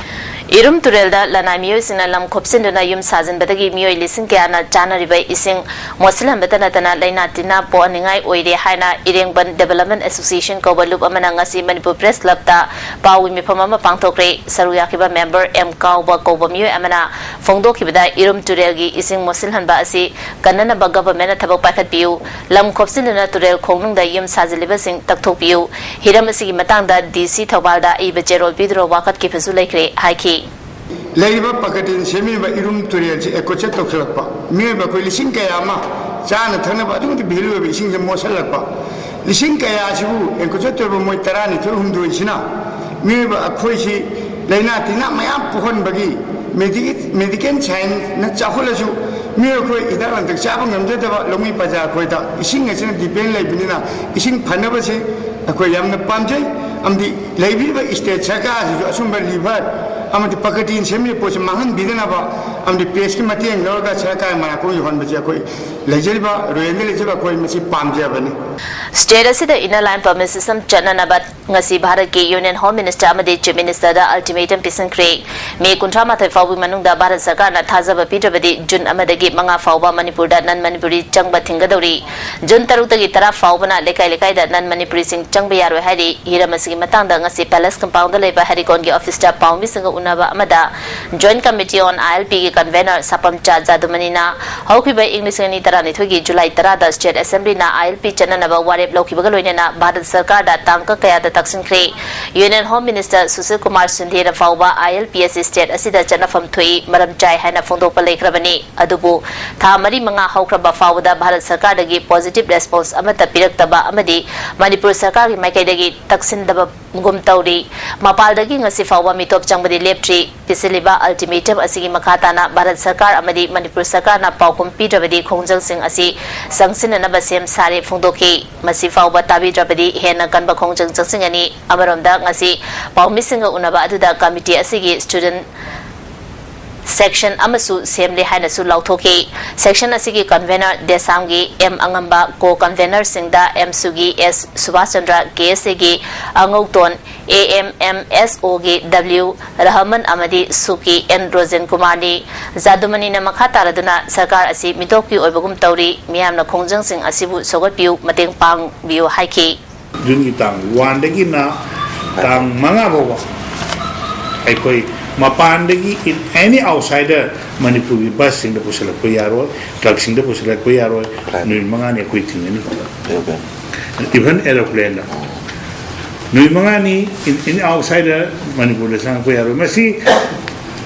ꯏꯔꯨꯝ ꯇꯨꯔꯦꯜꯗ ꯂꯅꯥꯏ ꯃꯤꯑꯣꯏꯁꯤꯡꯅ ꯂꯝ ꯈꯣꯞꯆꯤꯟꯗꯨꯅ ꯌꯨꯝ ꯁꯥꯖꯤꯟꯕꯗꯒꯤ ꯃꯤꯑꯣꯏ ꯂꯤꯁꯤꯡ ꯀꯌꯥꯅ ꯆꯥꯅꯔꯤꯕ ꯏꯁꯤꯡ ꯃꯣꯠꯁꯤꯜꯍꯟꯕꯇ ꯅꯠꯇꯅ ꯂꯥꯏꯅꯥ ꯇꯤꯟꯅꯥ ꯄꯣꯛꯍꯟꯅꯤꯡꯉꯥꯏ ꯑꯣꯏꯔꯦ ꯍꯥꯏꯅ ꯏꯔꯦꯡꯕꯟ Development Association ꯀꯧꯕ ꯂꯨꯞ ꯑꯃꯅ ꯉꯁꯤ ꯃꯅꯤꯄꯨꯔ ꯄ꯭ꯔꯦꯁ ꯀ꯭ꯂꯕꯇ ꯄꯥꯎꯒꯤ ꯃꯤꯐꯝ ꯑꯃ ꯄꯥꯡꯊꯣꯛꯈ꯭ꯔꯦ꯫ ꯁꯔꯨꯛ ꯌꯥꯈꯤꯕ ꯃꯦꯝꯕꯔ ꯑꯦꯝ ꯀꯥꯎꯕ ꯀꯧꯕ ꯃꯤꯑꯣꯏ ꯑꯃꯅ ꯐꯣꯡꯗꯣꯛꯈꯤꯕꯗ, ꯏꯔꯨꯝ ꯇꯨꯔꯦꯜꯒꯤ ꯏꯁꯤꯡ ꯃꯣꯠꯁꯤꯜꯍꯟꯕ ꯑꯁꯤ ꯀꯟꯅꯅꯕ ꯒꯚꯔꯟꯃꯦꯟꯠꯅ ꯊꯕꯛ ꯄꯥꯏꯈꯠꯄꯤꯌꯨ, ꯂꯝ ꯈꯣꯞꯆꯤꯟꯗꯨꯅ ꯇꯨꯔꯦꯜ ꯈꯣꯡꯅꯨꯡꯗ ꯌꯨꯝ ꯁꯥꯖꯤꯜꯂꯤꯕꯁꯤꯡ ꯇꯛꯊꯣꯛꯄꯤꯌꯨ, ꯍꯤꯔꯝ ꯑꯁꯤꯒꯤ ꯃꯇꯥꯡꯗ ꯗꯤ ꯁꯤ ꯊꯧꯕꯥꯜꯗ ꯑꯏꯕ ꯆꯦꯔꯣꯜ ꯄꯤꯗꯨꯅ ꯋꯥꯀꯠꯈꯤꯕꯁꯨ ꯂꯩꯈ꯭ꯔꯦ ꯍꯥꯏꯈꯤ꯫ ꯂꯩꯔꯤꯕ ꯄꯀꯇꯤꯟ ꯁꯦꯝꯃꯤꯕ ꯏꯔꯨꯝ ꯇꯨꯔꯦꯜꯁꯤ ꯑꯦꯀꯣꯆꯦꯠ ꯇꯧꯁꯤꯜꯂꯛꯄ, ꯃꯤꯑꯣꯏꯕ ꯑꯩꯈꯣꯏ ꯂꯤꯁꯤꯡ ꯀꯌꯥ ꯑꯃ ꯆꯥꯅ ꯊꯛꯅꯕ ꯑꯗꯨꯛꯀꯤ ꯃꯇꯤꯛ ꯚꯦꯂꯨ ꯑꯣꯏꯕ ꯏꯁꯤꯡꯁꯦ ꯃꯣꯠꯁꯤꯜꯂꯛꯄ, ꯂꯤꯁꯤꯡ ꯀꯌꯥꯁꯤꯕꯨ ꯑꯦꯀꯣꯆꯦꯠ ꯇꯧꯔꯤꯕ ꯃꯣꯏ ꯇꯔꯥꯅꯤꯊꯣꯏ ꯍꯨꯝꯗꯣꯏꯁꯤꯅ ꯃꯤꯑꯣꯏꯕ ꯑꯩꯈꯣꯏꯁꯤ ꯂꯥꯏꯅꯥ ꯇꯤꯟꯅꯥ ꯃꯌꯥꯝ ꯄꯣꯛꯍꯟꯕꯒꯤ ꯃꯦꯗꯤ-, ꯃꯦꯗꯤꯀꯦꯜ ꯁꯥꯏꯟꯁꯅ ꯆꯥꯎꯈꯠꯂꯁꯨ ꯃꯤꯑꯣꯏ ꯑꯩꯈꯣꯏ ꯍꯤꯗꯥꯛ ꯂꯥꯡꯊꯛ ꯆꯥꯕ ꯉꯝꯖꯗꯕ ꯂꯧꯃꯤ ꯄ꯭ꯔꯖꯥ ꯑꯩꯈꯣꯏꯗ ꯏꯁꯤꯡ ꯑꯁꯤꯅ ꯗꯤꯄꯦꯟ ꯂꯩꯕꯅꯤꯅ ꯏꯁꯤꯡ ꯐꯅꯕꯁꯤ ꯑꯩꯈꯣꯏ ꯌꯥꯝꯅ ꯄꯥꯝꯖꯩ꯫ ꯑꯃꯗꯤ ꯂꯩꯕꯤꯔꯤꯕ ꯁ꯭ꯇꯦꯠ ꯁꯔꯀꯥꯔꯁꯤꯁꯨ ꯑꯁꯨꯝꯕ ꯔꯤꯚꯔ ꯑꯃꯗꯤ ꯄꯀꯇꯤꯟ ꯁꯦꯝꯂꯤꯕ ꯄꯣꯠꯁꯤ ꯃꯥꯡꯍꯟꯕꯤꯗꯅꯕ ꯑꯃꯗꯤ ꯄ꯭ꯔꯦꯁꯀꯤ ꯃꯇꯦꯡ ꯂꯧꯔꯒ ꯁꯔꯀꯥꯔ ꯃꯅꯥꯛꯇ ꯌꯧꯍꯟꯕꯁꯤ ꯑꯩꯈꯣꯏ ꯂꯩꯖꯔꯤꯕ ꯔꯣꯌꯦꯜꯗ ꯂꯩꯖꯕ ꯑꯩꯈꯣꯏ ꯃꯁꯤ ꯄꯥꯝꯖꯕꯅꯤ꯫ ꯁ꯭ꯇꯦꯠ ꯑꯁꯤꯗ Inner Line Permit System ꯆꯠꯅꯅꯕ ꯉꯁꯤ ꯚꯥꯔꯠꯀꯤ ꯌꯨꯅꯤꯌꯟ ꯍꯣꯝ ꯃꯤꯅꯤꯁꯇꯔ ꯑꯃꯗꯤ ꯆꯤꯐ ꯃꯤꯅꯤꯁꯇꯔꯗ ꯑꯜꯇꯤꯃꯦꯇꯝ ꯄꯤꯁꯤꯟꯈ꯭ꯔꯦ꯫ ꯃꯦ ꯀꯨꯟꯊ꯭ꯔꯥ ꯃꯥꯊꯣꯏ ꯐꯥꯎꯕꯒꯤ ꯃꯅꯨꯡꯗ ꯚꯥꯔꯠ ꯁꯔꯀꯥꯔꯅ ꯊꯥꯖꯕ ꯄꯤꯗ꯭ꯔꯕꯗꯤ ꯖꯨꯟ ꯑꯃꯗꯒꯤ ꯃꯉꯥ ꯐꯥꯎꯕ ꯃꯅꯤꯄꯨꯔꯗ ꯅꯟ ꯃꯅꯤꯄꯨꯔꯤ ꯆꯪꯕ ꯊꯤꯡꯒꯗꯧꯔꯤ꯫ ꯖꯨꯟ ꯇꯔꯨꯛꯇꯒꯤ ꯇꯔꯥ ꯐꯥꯎꯕꯅ ꯂꯩꯀꯥꯏ ꯂꯩꯀꯥꯏꯗ ꯅꯟ ꯃꯅꯤꯄꯨꯔꯤꯁꯤꯡ ꯆꯪꯕ ꯌꯥꯔꯣꯏ ꯍꯥꯏꯔꯤ꯫ ꯍꯤꯔꯝ ꯑꯁꯤꯒꯤ ꯃꯇꯥꯡꯗ ꯉꯁꯤ ꯄꯦꯂꯦꯁ ꯀꯝꯄꯥꯎꯟꯗ ꯂꯩꯕ ꯍꯦꯔꯤꯀꯣꯟꯒꯤ ꯑꯣꯐꯤꯁꯇ ꯄꯥꯎꯃꯤꯁꯤꯡꯒ ꯎꯅꯕ ꯑꯃꯗ Joint Committee on I L P ꯒꯤ convener ꯁꯥꯄꯝꯆꯥ ꯖꯥꯗꯨꯃꯅꯤꯅ ꯍꯧꯈꯤꯕ ꯏꯪ ꯂꯤꯁꯤꯡ ꯑꯅꯤ ꯇꯔꯥꯅꯤꯊꯣꯏꯒꯤ ꯖꯨꯂꯥꯏ ꯇꯔꯥꯗ ꯁ꯭ꯇꯦꯠ ꯑꯦꯁꯦꯝꯕ꯭ꯂꯤꯅ I L P ꯆꯠꯅꯅꯕ ꯋꯥꯔꯦꯞ ꯂꯧꯈꯤꯕꯒ ꯂꯣꯏꯅꯅ ꯚꯥꯔꯠ ꯁꯔꯀꯥꯔꯗ ꯇꯥꯡꯀꯛ ꯀꯌꯥꯗ ꯇꯛꯁꯤꯟꯈ꯭ꯔꯦ꯫ Union home minister Sushil Kumar ꯁꯤꯟꯙꯦꯅ ꯐꯥꯎꯕ I L P ꯑꯁꯤ ꯁ꯭ꯇꯦꯠ ꯑꯁꯤꯗ ꯆꯠꯅꯐꯝ ꯊꯣꯛꯏ, ꯃꯔꯝ ꯆꯥꯏ ꯍꯥꯏꯅ ꯐꯣꯡꯗꯣꯛꯄ ꯂꯩꯈ꯭ꯔꯕꯅꯤ꯫ ꯑꯗꯨꯕꯨ ꯊꯥ ꯃꯔꯤ ꯃꯉꯥ ꯍꯧꯈ꯭ꯔꯕ ꯐꯥꯎꯕꯗ ꯚꯥꯔꯠ ꯁꯔꯀꯥꯔꯗꯒꯤ positive response ꯑꯃꯠꯇ ꯄꯤꯔꯛꯇꯕ ꯑꯃꯗꯤ ꯃꯅꯤꯄꯨꯔ ꯁꯔꯀꯥꯔꯒꯤ ꯃꯥꯏꯀꯩꯗꯒꯤ ꯇꯛꯁꯤꯟꯗꯕꯒꯨꯝ ꯇꯧꯔꯤ꯫ ꯃꯄꯥꯜꯗꯒꯤ ꯉꯁꯤ ꯐꯥꯎꯕ ꯃꯤꯇꯣꯞ ꯆꯪꯕꯗꯤ ꯂꯦꯞꯇ꯭ꯔꯤ꯫ ꯄꯤꯁꯤꯜꯂꯤꯕ ꯑꯜꯇꯤꯃꯦꯇꯝ ꯑꯁꯤꯒꯤ ꯃꯈꯥ ꯇꯥꯅ ꯚꯥꯔꯠ ꯁꯔꯀꯥꯔ ꯑꯃꯗꯤ ꯃꯅꯤꯄꯨꯔ ꯁꯔꯀꯥꯔꯅ ꯄꯥꯎꯈꯨꯝ ꯄꯤꯗ꯭ꯔꯕꯗꯤ ꯈꯣꯡꯖꯪꯁꯤꯡ ꯑꯁꯤ ꯆꯪꯁꯤꯟꯅꯅꯕ ꯁꯦꯝ ꯁꯥꯔꯦ ꯐꯣꯡꯗꯣꯛꯈꯤ꯫ ꯃꯁꯤ ꯐꯥꯎꯕ ꯇꯥꯕꯤꯗ꯭ꯔꯕꯗꯤ ꯍꯦꯟꯅ ꯀꯟꯕ ꯈꯣꯡꯖꯪ ꯆꯪꯁꯤꯟꯒꯅꯤ꯫ ꯑꯃꯔꯣꯝꯗ ꯉꯁꯤ ꯄꯥꯎꯃꯤꯁꯤꯡꯒ ꯎꯅꯕ ꯑꯗꯨꯗ ꯀꯃꯤꯇꯤ ꯑꯁꯤꯒꯤ ꯁ꯭ꯇꯨꯗꯦꯟꯠ section ꯑꯃꯁꯨ ꯁꯦꯝꯂꯦ ꯍꯥꯏꯅꯁꯨ ꯂꯥꯎꯊꯣꯛꯈꯤ꯫ Section ꯑꯁꯤꯒꯤ convener ꯗꯦꯁꯥꯝꯒꯤ ꯑꯦꯝ ꯑꯉꯝꯕ, co convenerꯁꯤꯡꯗ ꯑꯦꯝꯁꯨꯒꯤ ꯑꯦꯁ ꯁꯨꯕꯥꯁ ꯆꯟꯗ꯭ꯔ, ꯀꯦ ꯑꯦꯁ ꯑꯦꯒꯤ ꯑꯉꯧꯇꯣꯟ, ꯑꯦ ꯑꯦꯝ ꯑꯦꯝ ꯑꯦꯁ ꯑꯣꯒꯤ ꯗꯕ꯭ꯂꯤꯎ ꯔꯍꯃꯟ ꯑꯃꯗꯤ ꯁꯨꯀꯤ ꯑꯦꯟ ꯔꯣꯖꯦꯟ ꯀꯨꯃꯥꯔꯅꯤ꯫ ꯖꯥꯗꯨꯃꯅꯤꯅ ꯃꯈꯥ ꯇꯥꯔꯗꯨꯅ ꯁꯔꯀꯥꯔ ꯑꯁꯤ ꯃꯤꯇꯣꯞꯀꯤ ꯑꯣꯏꯕꯒꯨꯝ ꯇꯧꯔꯤ, ꯃꯤꯌꯥꯝꯅ ꯈꯣꯡꯖꯪꯁꯤꯡ ꯑꯁꯤꯕꯨ ꯁꯧꯒꯠꯄꯤꯌꯨ, ꯃꯇꯦꯡ ꯄꯥꯡꯕꯤꯌꯨ ꯍꯥꯏꯈꯤ꯫ ꯖꯨꯟꯒꯤ ꯇꯥꯡ ꯋꯥꯟꯗꯒꯤꯅ ꯇꯥꯡ ꯃꯉꯥ ꯐꯥꯎꯕ ꯑꯩꯈꯣꯏ ꯃꯄꯥꯟꯗꯒꯤ in any outsider ꯃꯅꯤꯄꯨꯔꯒꯤ ꯕꯁꯁꯤꯡꯗ ꯄꯨꯁꯤꯜꯂꯛꯄ ꯌꯥꯔꯣꯏ, ꯇ꯭ꯔꯛꯁꯤꯡꯗ ꯄꯨꯁꯤꯜꯂꯛꯄ ꯌꯥꯔꯣꯏ꯫ ꯅꯨꯃꯤꯠ ꯃꯉꯥꯅꯤ ꯑꯩꯈꯣꯏ ꯊꯤꯡꯒꯅꯤ꯫ Even aeroplaneꯗ ꯅꯨꯃꯤꯠ ꯃꯉꯥꯅꯤ in any outsider ꯃꯅꯤꯄꯨꯔꯗ ꯆꯪꯉꯛꯄ ꯌꯥꯔꯣꯏ꯫ ꯃꯁꯤ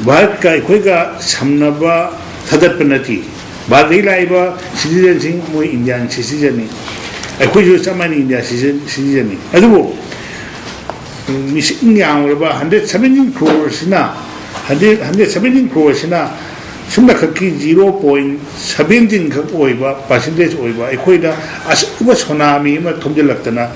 ꯚꯥꯔꯠꯀ ꯑꯩꯈꯣꯏꯒ ꯁꯝꯅꯕ ꯊꯥꯗꯠꯄ ꯅꯠꯇꯦ꯫ ꯚꯥꯔꯠꯇꯒꯤ ꯂꯥꯛꯏꯕ citizenꯁꯤꯡ ꯃꯣꯏ Indian citizenꯅꯤ꯫ ꯑꯩꯈꯣꯏꯁꯨ ꯆꯞ ꯃꯥꯟꯅꯩ, India citizen, citizenꯅꯤ꯫ ꯑꯗꯨꯕꯨ ꯃꯤꯁꯤꯡ ꯌꯥꯝꯂꯕ hundred seventeen crore ꯁꯤꯅ, hundred, hundred seventeen crore ꯁꯤꯅ ꯁꯨꯝꯅꯈꯛꯀꯤ zero point seventeen ꯈꯛ ꯑꯣꯏꯕ percentage ꯑꯣꯏꯕ ꯑꯩꯈꯣꯏꯗ ꯑꯆꯧꯕ ꯁꯣꯅꯥꯃꯤ ꯑꯃ ꯊꯣꯝꯖꯤꯜꯂꯛꯇꯅ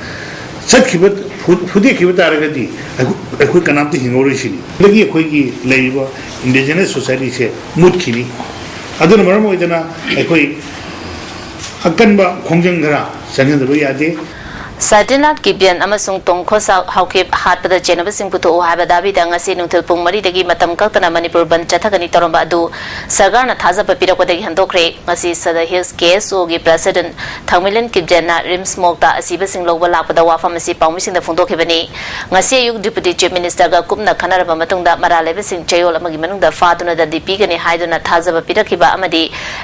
ꯆꯠꯈꯤꯕ, ꯐꯨ-, ꯐꯨꯗꯦꯛꯈꯤꯕ ꯇꯥꯔꯒꯗꯤ ꯑꯩꯈꯣꯏ, ꯑꯩꯈꯣꯏ ꯀꯅꯥꯝꯇ ꯍꯤꯡꯍꯧꯔꯣꯏ ꯁꯤꯅꯤ꯫ ꯑꯗꯒꯤ ꯑꯩꯈꯣꯏꯒꯤ ꯂꯩꯔꯤꯕ indigenous societyꯁꯦ ꯃꯨꯠꯈꯤꯅꯤ꯫ ꯑꯗꯨꯅ ꯃꯔꯝ ꯑꯣꯏꯗꯅ ꯑꯩꯈꯣꯏ ꯑꯀꯟꯕ ꯈꯣꯡꯖꯪ ꯈꯔ ꯆꯪꯍꯟꯗꯕ ꯌꯥꯗꯦ꯫ ꯁꯇꯤꯅꯥꯊ ꯀꯤꯞꯖꯦꯟ ꯑꯃꯁꯨꯡ ꯇꯣꯡꯈꯣꯁ ꯍꯥꯎꯀꯤꯞ ꯍꯥꯠꯄꯗ ꯆꯦꯟꯅꯕꯁꯤꯡ ꯄꯨꯊꯣꯛꯎ ꯍꯥꯏꯕ ꯗꯥꯕꯤꯗ ꯉꯁꯤ ꯅꯨꯡꯊꯤꯜ ꯄꯨꯡ ꯃꯔꯤꯗꯒꯤ ꯃꯇꯝ ꯀꯛꯇꯅ ꯃꯅꯤꯄꯨꯔ ꯕꯟꯗ ꯆꯠꯊꯒꯅꯤ ꯇꯧꯔꯝꯕ ꯑꯗꯨ ꯁꯔꯀꯥꯔꯅ ꯊꯥꯖꯕ ꯄꯤꯔꯛꯄꯗꯒꯤ ꯍꯟꯗꯣꯛꯈ꯭ꯔꯦ꯫ ꯉꯁꯤ ꯁꯗꯔ ꯍꯤꯜꯁ ꯀꯦ ꯑꯦꯁ ꯑꯣꯒꯤ ꯄ꯭ꯔꯦꯁꯤꯗꯦꯟꯠ ꯊꯥꯡꯃꯩꯂꯦꯟ ꯀꯤꯞꯖꯦꯟꯅ ꯔꯤꯝꯁ ꯃꯣꯔꯒꯇ ꯑꯁꯤꯕꯁꯤꯡ ꯂꯧꯕ ꯂꯥꯛꯄꯗ ꯋꯥꯐꯝ ꯑꯁꯤ ꯄꯥꯎꯃꯤꯁꯤꯡꯗ ꯐꯣꯡꯗꯣꯛꯈꯤꯕꯅꯤ꯫ ꯉꯁꯤ ꯑꯌꯨꯛ ꯗꯤꯄꯨꯇꯤ ꯆꯤꯐ ꯃꯤꯅꯤꯁꯇꯔꯒ ꯀꯨꯞꯅ ꯈꯟꯅꯔꯕ ꯃꯇꯨꯡꯗ ꯃꯔꯥꯜ ꯂꯩꯕꯁꯤꯡ ꯆꯌꯣꯜ ꯑꯃꯒꯤ ꯃꯅꯨꯡꯗ ꯐꯥꯗꯨꯅ ꯗꯟꯗꯤ ꯄꯤꯒꯅꯤ ꯍꯥꯏꯗꯨꯅ ꯊꯥꯖꯕ ꯄꯤꯔꯛꯈꯤꯕ ꯑꯃꯗꯤ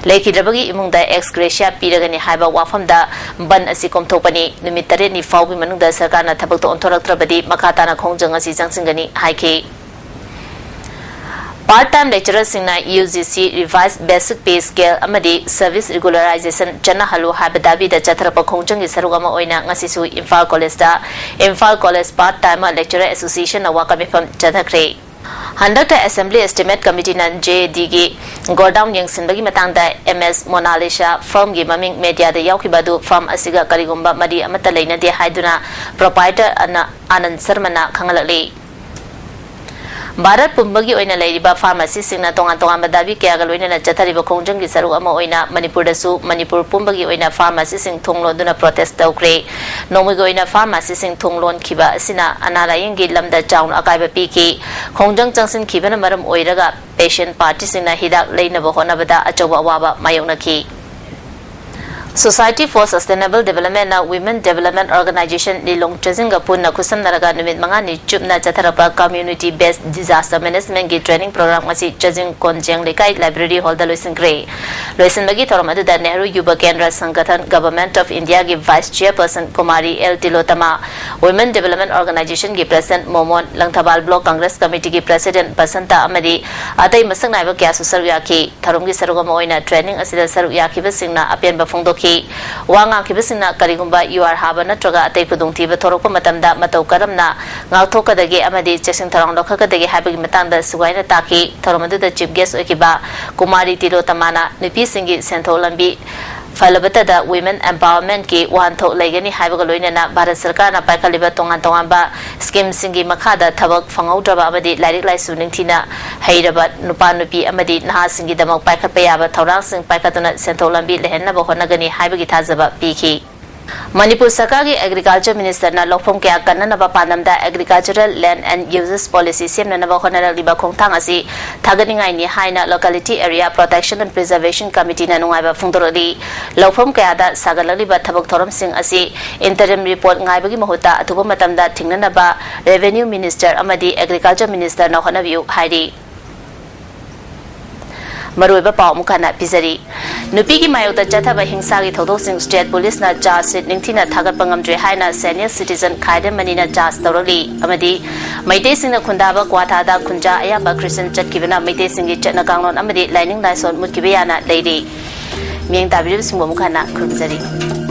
ꯂꯩꯈꯤꯗ꯭ꯔꯕꯒꯤ ꯏꯃꯨꯡꯗ ꯑꯦꯛꯁ ꯒ꯭ꯔꯦꯁꯤꯌꯥ ꯄꯤꯔꯒꯅꯤ ꯍꯥꯏꯕ ꯋꯥꯐꯝꯗ ꯕꯟꯗ ꯑꯁꯤ ꯀꯣꯝꯊꯣꯛꯄꯅꯤ꯫ ꯅꯨꯃꯤꯠ ꯇꯔꯦꯠꯅꯤ ꯐꯥꯎꯕꯒꯤ ꯃꯅꯨꯡꯗ ꯁꯔꯀꯥꯔꯅ ꯊꯕꯛꯇꯣ ꯑꯣꯟꯊꯣꯔꯛꯇ꯭ꯔꯕꯗꯤ ꯃꯈꯥ ꯇꯥꯅ ꯈꯣꯡꯖꯪ ꯑꯁꯤ ꯆꯪꯁꯤꯟꯒꯅꯤ ꯍꯥꯏꯈꯤ꯫ Part time lecturerꯁꯤꯡꯅ U G C revised basic pay scale ꯑꯃꯗꯤ service regularization ꯆꯠꯅꯍꯜꯂꯨ ꯍꯥꯏꯕ ꯗꯥꯕꯤꯗ ꯆꯠꯊꯔꯛꯄ ꯈꯣꯡꯖꯪꯒꯤ ꯁꯔꯨꯛ ꯑꯃ ꯑꯣꯏꯅ ꯉꯁꯤꯁꯨ ꯏꯝꯐꯥꯜ ꯀꯣꯂꯦꯖꯇ Imphal college part time lecturer associationꯅ ꯋꯥꯀꯠ ꯃꯤꯐꯝ ꯆꯠꯊꯈ꯭ꯔꯦ꯫ ꯍꯟꯗꯛꯇ Assembly Estimate Committeeꯅ ꯖꯦ ꯑꯦ ꯗꯤꯒꯤ ꯒꯣꯗꯥꯎꯟ ꯌꯦꯡꯁꯤꯟꯕꯒꯤ ꯃꯇꯥꯡꯗ ꯑꯦꯝ ꯑꯦꯁ ꯃꯣꯅꯥꯂꯤꯁꯥ ꯐꯔꯝꯒꯤ ꯃꯃꯤꯡ ꯃꯦꯗꯤꯌꯥꯗ ꯌꯥꯎꯈꯤꯕ ꯑꯗꯨ ꯐꯔꯝ ꯑꯁꯤꯒ ꯀꯔꯤꯒꯨꯝꯕ ꯃꯔꯤ ꯑꯃꯠꯇ ꯂꯩꯅꯗꯦ ꯍꯥꯏꯗꯨꯅ ꯄ꯭ꯔꯣꯄꯥꯏꯇꯔ ꯑꯅ-, ꯑꯥꯅꯟꯗ ꯁꯔꯃꯅ ꯈꯪꯍꯜꯂꯛꯂꯤ꯫ ꯚꯥꯔꯠ ꯄꯨꯝꯕꯒꯤ ꯑꯣꯏꯅ ꯂꯩꯔꯤꯕ ꯐꯥꯔꯃꯥꯁꯤꯁꯤꯡꯅ ꯇꯣꯉꯥꯟ ꯇꯣꯉꯥꯟꯕ ꯗꯥꯕꯤ ꯀꯌꯥꯒ ꯂꯣꯏꯅꯅ ꯆꯠꯊꯔꯤꯕ ꯈꯣꯡꯖꯪꯒꯤ ꯁꯔꯨꯛ ꯑꯃ ꯑꯣꯏꯅ ꯃꯅꯤꯄꯨꯔꯗꯁꯨ ꯃꯅꯤꯄꯨꯔ ꯄꯨꯝꯕꯒꯤ ꯑꯣꯏꯅ ꯐꯥꯔꯃꯥꯁꯤꯁꯤꯡ ꯊꯣꯡ ꯂꯣꯟꯗꯨꯅ ꯄ꯭ꯔꯣꯇꯦꯁ ꯇꯧꯈ꯭ꯔꯦ꯫ ꯅꯣꯡꯃꯒꯤ ꯑꯣꯏꯅ ꯐꯥꯔꯃꯥꯁꯤꯁꯤꯡ ꯊꯣꯡ ꯂꯣꯟꯈꯤꯕ ꯑꯁꯤꯅ ꯑꯅꯥ ꯂꯥꯌꯦꯡꯒꯤ ꯂꯝꯗ ꯆꯥꯎꯅ ꯑꯀꯥꯏꯕ ꯄꯤꯈꯤ꯫ ꯈꯣꯡꯖꯪ ꯆꯪꯁꯤꯟꯈꯤꯕꯅ ꯃꯔꯝ ꯑꯣꯏꯔꯒ ꯄꯦꯁꯦꯟ ꯄꯥꯔꯇꯤꯁꯤꯡꯅ ꯍꯤꯗꯥꯛ ꯂꯩꯅꯕ ꯍꯣꯠꯅꯕꯗ ꯑꯆꯧꯕ ꯑꯋꯥꯕ ꯃꯥꯌꯣꯛꯅꯈꯤ꯫ Society for Sustainable Developmentꯅ Women Development Organization ꯂꯤꯂꯣꯡ ꯆꯥꯖꯤꯡꯒ ꯄꯨꯟꯅ ꯈꯨꯠꯁꯝꯅꯔꯒ ꯅꯨꯃꯤꯠ ꯃꯉꯥꯅꯤ ꯆꯨꯞꯅ ꯆꯠꯊꯔꯛꯄ Community Based Disaster Managementꯀꯤ training program ꯉꯁꯤ ꯆꯥꯖꯤꯡ ꯀꯣꯟꯖꯦꯡ ꯂꯩꯀꯥꯏ library hallꯗ ꯂꯣꯏꯁꯤꯟꯈ꯭ꯔꯦ꯫ ꯂꯣꯏꯁꯤꯟꯕꯒꯤ ꯊꯧꯔꯝ ꯑꯗꯨꯗ ꯅꯦꯍꯔꯨ ꯌꯨꯕ ꯀꯦꯟꯗ꯭ꯔ ꯁꯪꯒꯊꯟ, Government of Indiaꯒꯤ vice chairperson Kumari L Tilottama, Women Development Organizationꯒꯤ president Momon, Langthabal block Congress committeeꯒꯤ president ꯕꯁꯟꯇ ꯑꯃꯗꯤ ꯑꯇꯩ ꯃꯁꯛ ꯅꯥꯏꯕ ꯀꯌꯥꯁꯨ ꯁꯔꯨꯛ ꯌꯥꯈꯤ꯫ ꯊꯧꯔꯝꯒꯤ ꯁꯔꯨꯛ ꯑꯃ ꯑꯣꯏꯅ training ꯑꯁꯤꯗ ꯁꯔꯨꯛ ꯌꯥꯈꯤꯕꯁꯤꯡꯅ ꯑꯄꯦꯟꯕ ꯐꯣꯡꯗꯣꯛꯈꯤ꯫ ꯋꯥ ꯉꯥꯡꯈꯤꯕꯁꯤꯡꯅ ꯀꯔꯤꯒꯨꯝꯕ ꯌꯨꯍꯥꯔ ꯍꯥꯕ ꯅꯠꯇ꯭ꯔꯒ ꯑꯇꯩ ꯈꯨꯗꯣꯡꯊꯤꯕ ꯊꯣꯔꯛꯄ ꯃꯇꯝꯗ ꯃꯇꯧ ꯀꯔꯝꯅ ꯉꯥꯛꯊꯣꯛꯀꯗꯒꯦ ꯑꯃꯗꯤ ꯆꯦꯛꯁꯤꯟ ꯊꯧꯔꯥꯡ ꯂꯧꯈꯠꯀꯗꯒꯦ ꯍꯥꯏꯕꯒꯤ ꯃꯇꯥꯡꯗ ꯁꯨꯒꯥꯏꯅ ꯇꯥꯛꯈꯤ꯫ ꯊꯧꯔꯝ ꯑꯗꯨꯗ chief guest ꯑꯣꯏꯈꯤꯕ ꯀꯨꯃꯥꯔꯤ ꯇꯤꯂꯣꯇꯃꯥꯅ ꯅꯨꯄꯤꯁꯤꯡꯒꯤ ꯁꯦꯟꯊꯣꯛ ꯂꯝꯕꯤ ꯐꯂꯕꯇꯗ women empowermentꯀꯤ ꯋꯥꯍꯟꯊꯣꯛ ꯂꯩꯒꯅꯤ ꯍꯥꯏꯕꯒ ꯂꯣꯏꯅꯅ ꯚꯥꯔꯠ ꯁꯔꯀꯥꯔꯅ ꯄꯥꯏꯈꯠꯂꯤꯕ ꯇꯣꯉꯥꯟ ꯇꯣꯉꯥꯟꯕ schemeꯁꯤꯡꯒꯤ ꯃꯈꯥꯗ ꯊꯕꯛ ꯐꯪꯍꯧꯗ꯭ꯔꯕ ꯑꯃꯗꯤ ꯂꯥꯏꯔꯤꯛ ꯂꯥꯏꯁꯨ ꯅꯤꯡꯊꯤꯅ ꯍꯩꯔꯕ ꯅꯨꯄꯥ ꯅꯨꯄꯤ ꯑꯃꯗꯤ ꯅꯍꯥꯁꯤꯡꯒꯤꯗꯃꯛ ꯄꯥꯏꯈꯠꯄ ꯌꯥꯕ ꯊꯧꯔꯥꯡꯁꯤꯡ ꯄꯥꯏꯈꯠꯇꯨꯅ ꯁꯦꯟꯊꯣꯛ ꯂꯝꯕꯤ ꯂꯩꯍꯟꯅꯕ ꯍꯣꯠꯅꯒꯅꯤ ꯍꯥꯏꯕꯒꯤ ꯊꯥꯖꯕ ꯄꯤꯈꯤ꯫ ꯃꯅꯤꯄꯨꯔ ꯁꯔꯀꯥꯔꯒꯤ Agriculture Ministerꯅ ꯂꯧꯐꯝ ꯀꯌꯥ ꯀꯟꯅꯅꯕ ꯄꯥꯟꯗꯝꯗ Agricultural Land and Uses Policy ꯁꯦꯝꯅꯅꯕ ꯍꯣꯠꯅꯔꯛꯂꯤꯕ ꯈꯣꯡꯊꯥꯡ ꯑꯁꯤ ꯊꯥꯒꯠꯅꯤꯡꯉꯥꯏꯅꯤ ꯍꯥꯏꯅ Locality Area Protection and Preservation Committeeꯅ ꯅꯨꯡꯉꯥꯏꯕ ꯐꯣꯡꯗꯣꯔꯛꯂꯤ꯫ ꯂꯧꯐꯝ ꯀꯌꯥꯗ ꯁꯥꯒꯠꯂꯛꯂꯤꯕ ꯊꯕꯛ ꯊꯧꯔꯝꯁꯤꯡ ꯑꯁꯤ interim report ꯉꯥꯏꯕꯒꯤ ꯃꯍꯨꯠꯇ ꯑꯊꯨꯕ ꯃꯇꯝꯗ ꯊꯤꯡꯅꯅꯕ Revenue Minister ꯑꯃꯗꯤ Agriculture Ministerꯅ ꯍꯣꯠꯅꯕꯤꯌꯨ ꯍꯥꯏꯔꯤ꯫ ꯃꯔꯨꯑꯣꯏꯕ ꯄꯥꯎ ꯑꯃꯨꯛ ꯍꯟꯅ ꯄꯤꯖꯔꯤ꯫ ꯅꯨꯄꯤꯒꯤ ꯃꯥꯌꯣꯛꯇ ꯆꯠꯊꯕ ꯍꯤꯡꯁꯥꯒꯤ ꯊꯧꯗꯣꯛꯁꯤꯡ state policeꯅ charge sheet ꯅꯤꯡꯊꯤꯅ ꯊꯥꯒꯠꯄ ꯉꯝꯗ꯭ꯔꯦ ꯍꯥꯏꯅ senior citizen ꯈꯥꯏꯗꯦꯝ ꯃꯅꯤꯅ charge ꯇꯧꯔꯛꯂꯤ꯫ ꯑꯃꯗꯤ ꯃꯩꯇꯩꯁꯤꯡꯅ ꯈꯨꯟꯗꯥꯕ ꯀ꯭ꯋꯥꯊꯥꯗ ꯈꯨꯟꯖꯥ ꯑꯌꯥꯝꯕ Christian ꯆꯠꯈꯤꯕꯅ ꯃꯩꯇꯩꯁꯤꯡꯒꯤ ꯆꯠꯅ ꯀꯥꯡꯂꯣꯟ ꯑꯃꯗꯤ ꯂꯥꯏꯅꯤꯡ ꯂꯥꯏꯁꯣꯟ ꯃꯨꯠꯈꯤꯕ ꯌꯥꯅ ꯂꯩꯔꯤ꯫ ꯃꯤꯠꯌꯦꯡ ꯇꯥꯕꯤꯔꯤꯕꯁꯤꯡꯕꯨ ꯑꯃꯨꯛ ꯍꯟꯅ ꯈꯨꯔꯨꯝꯖꯔꯤ꯫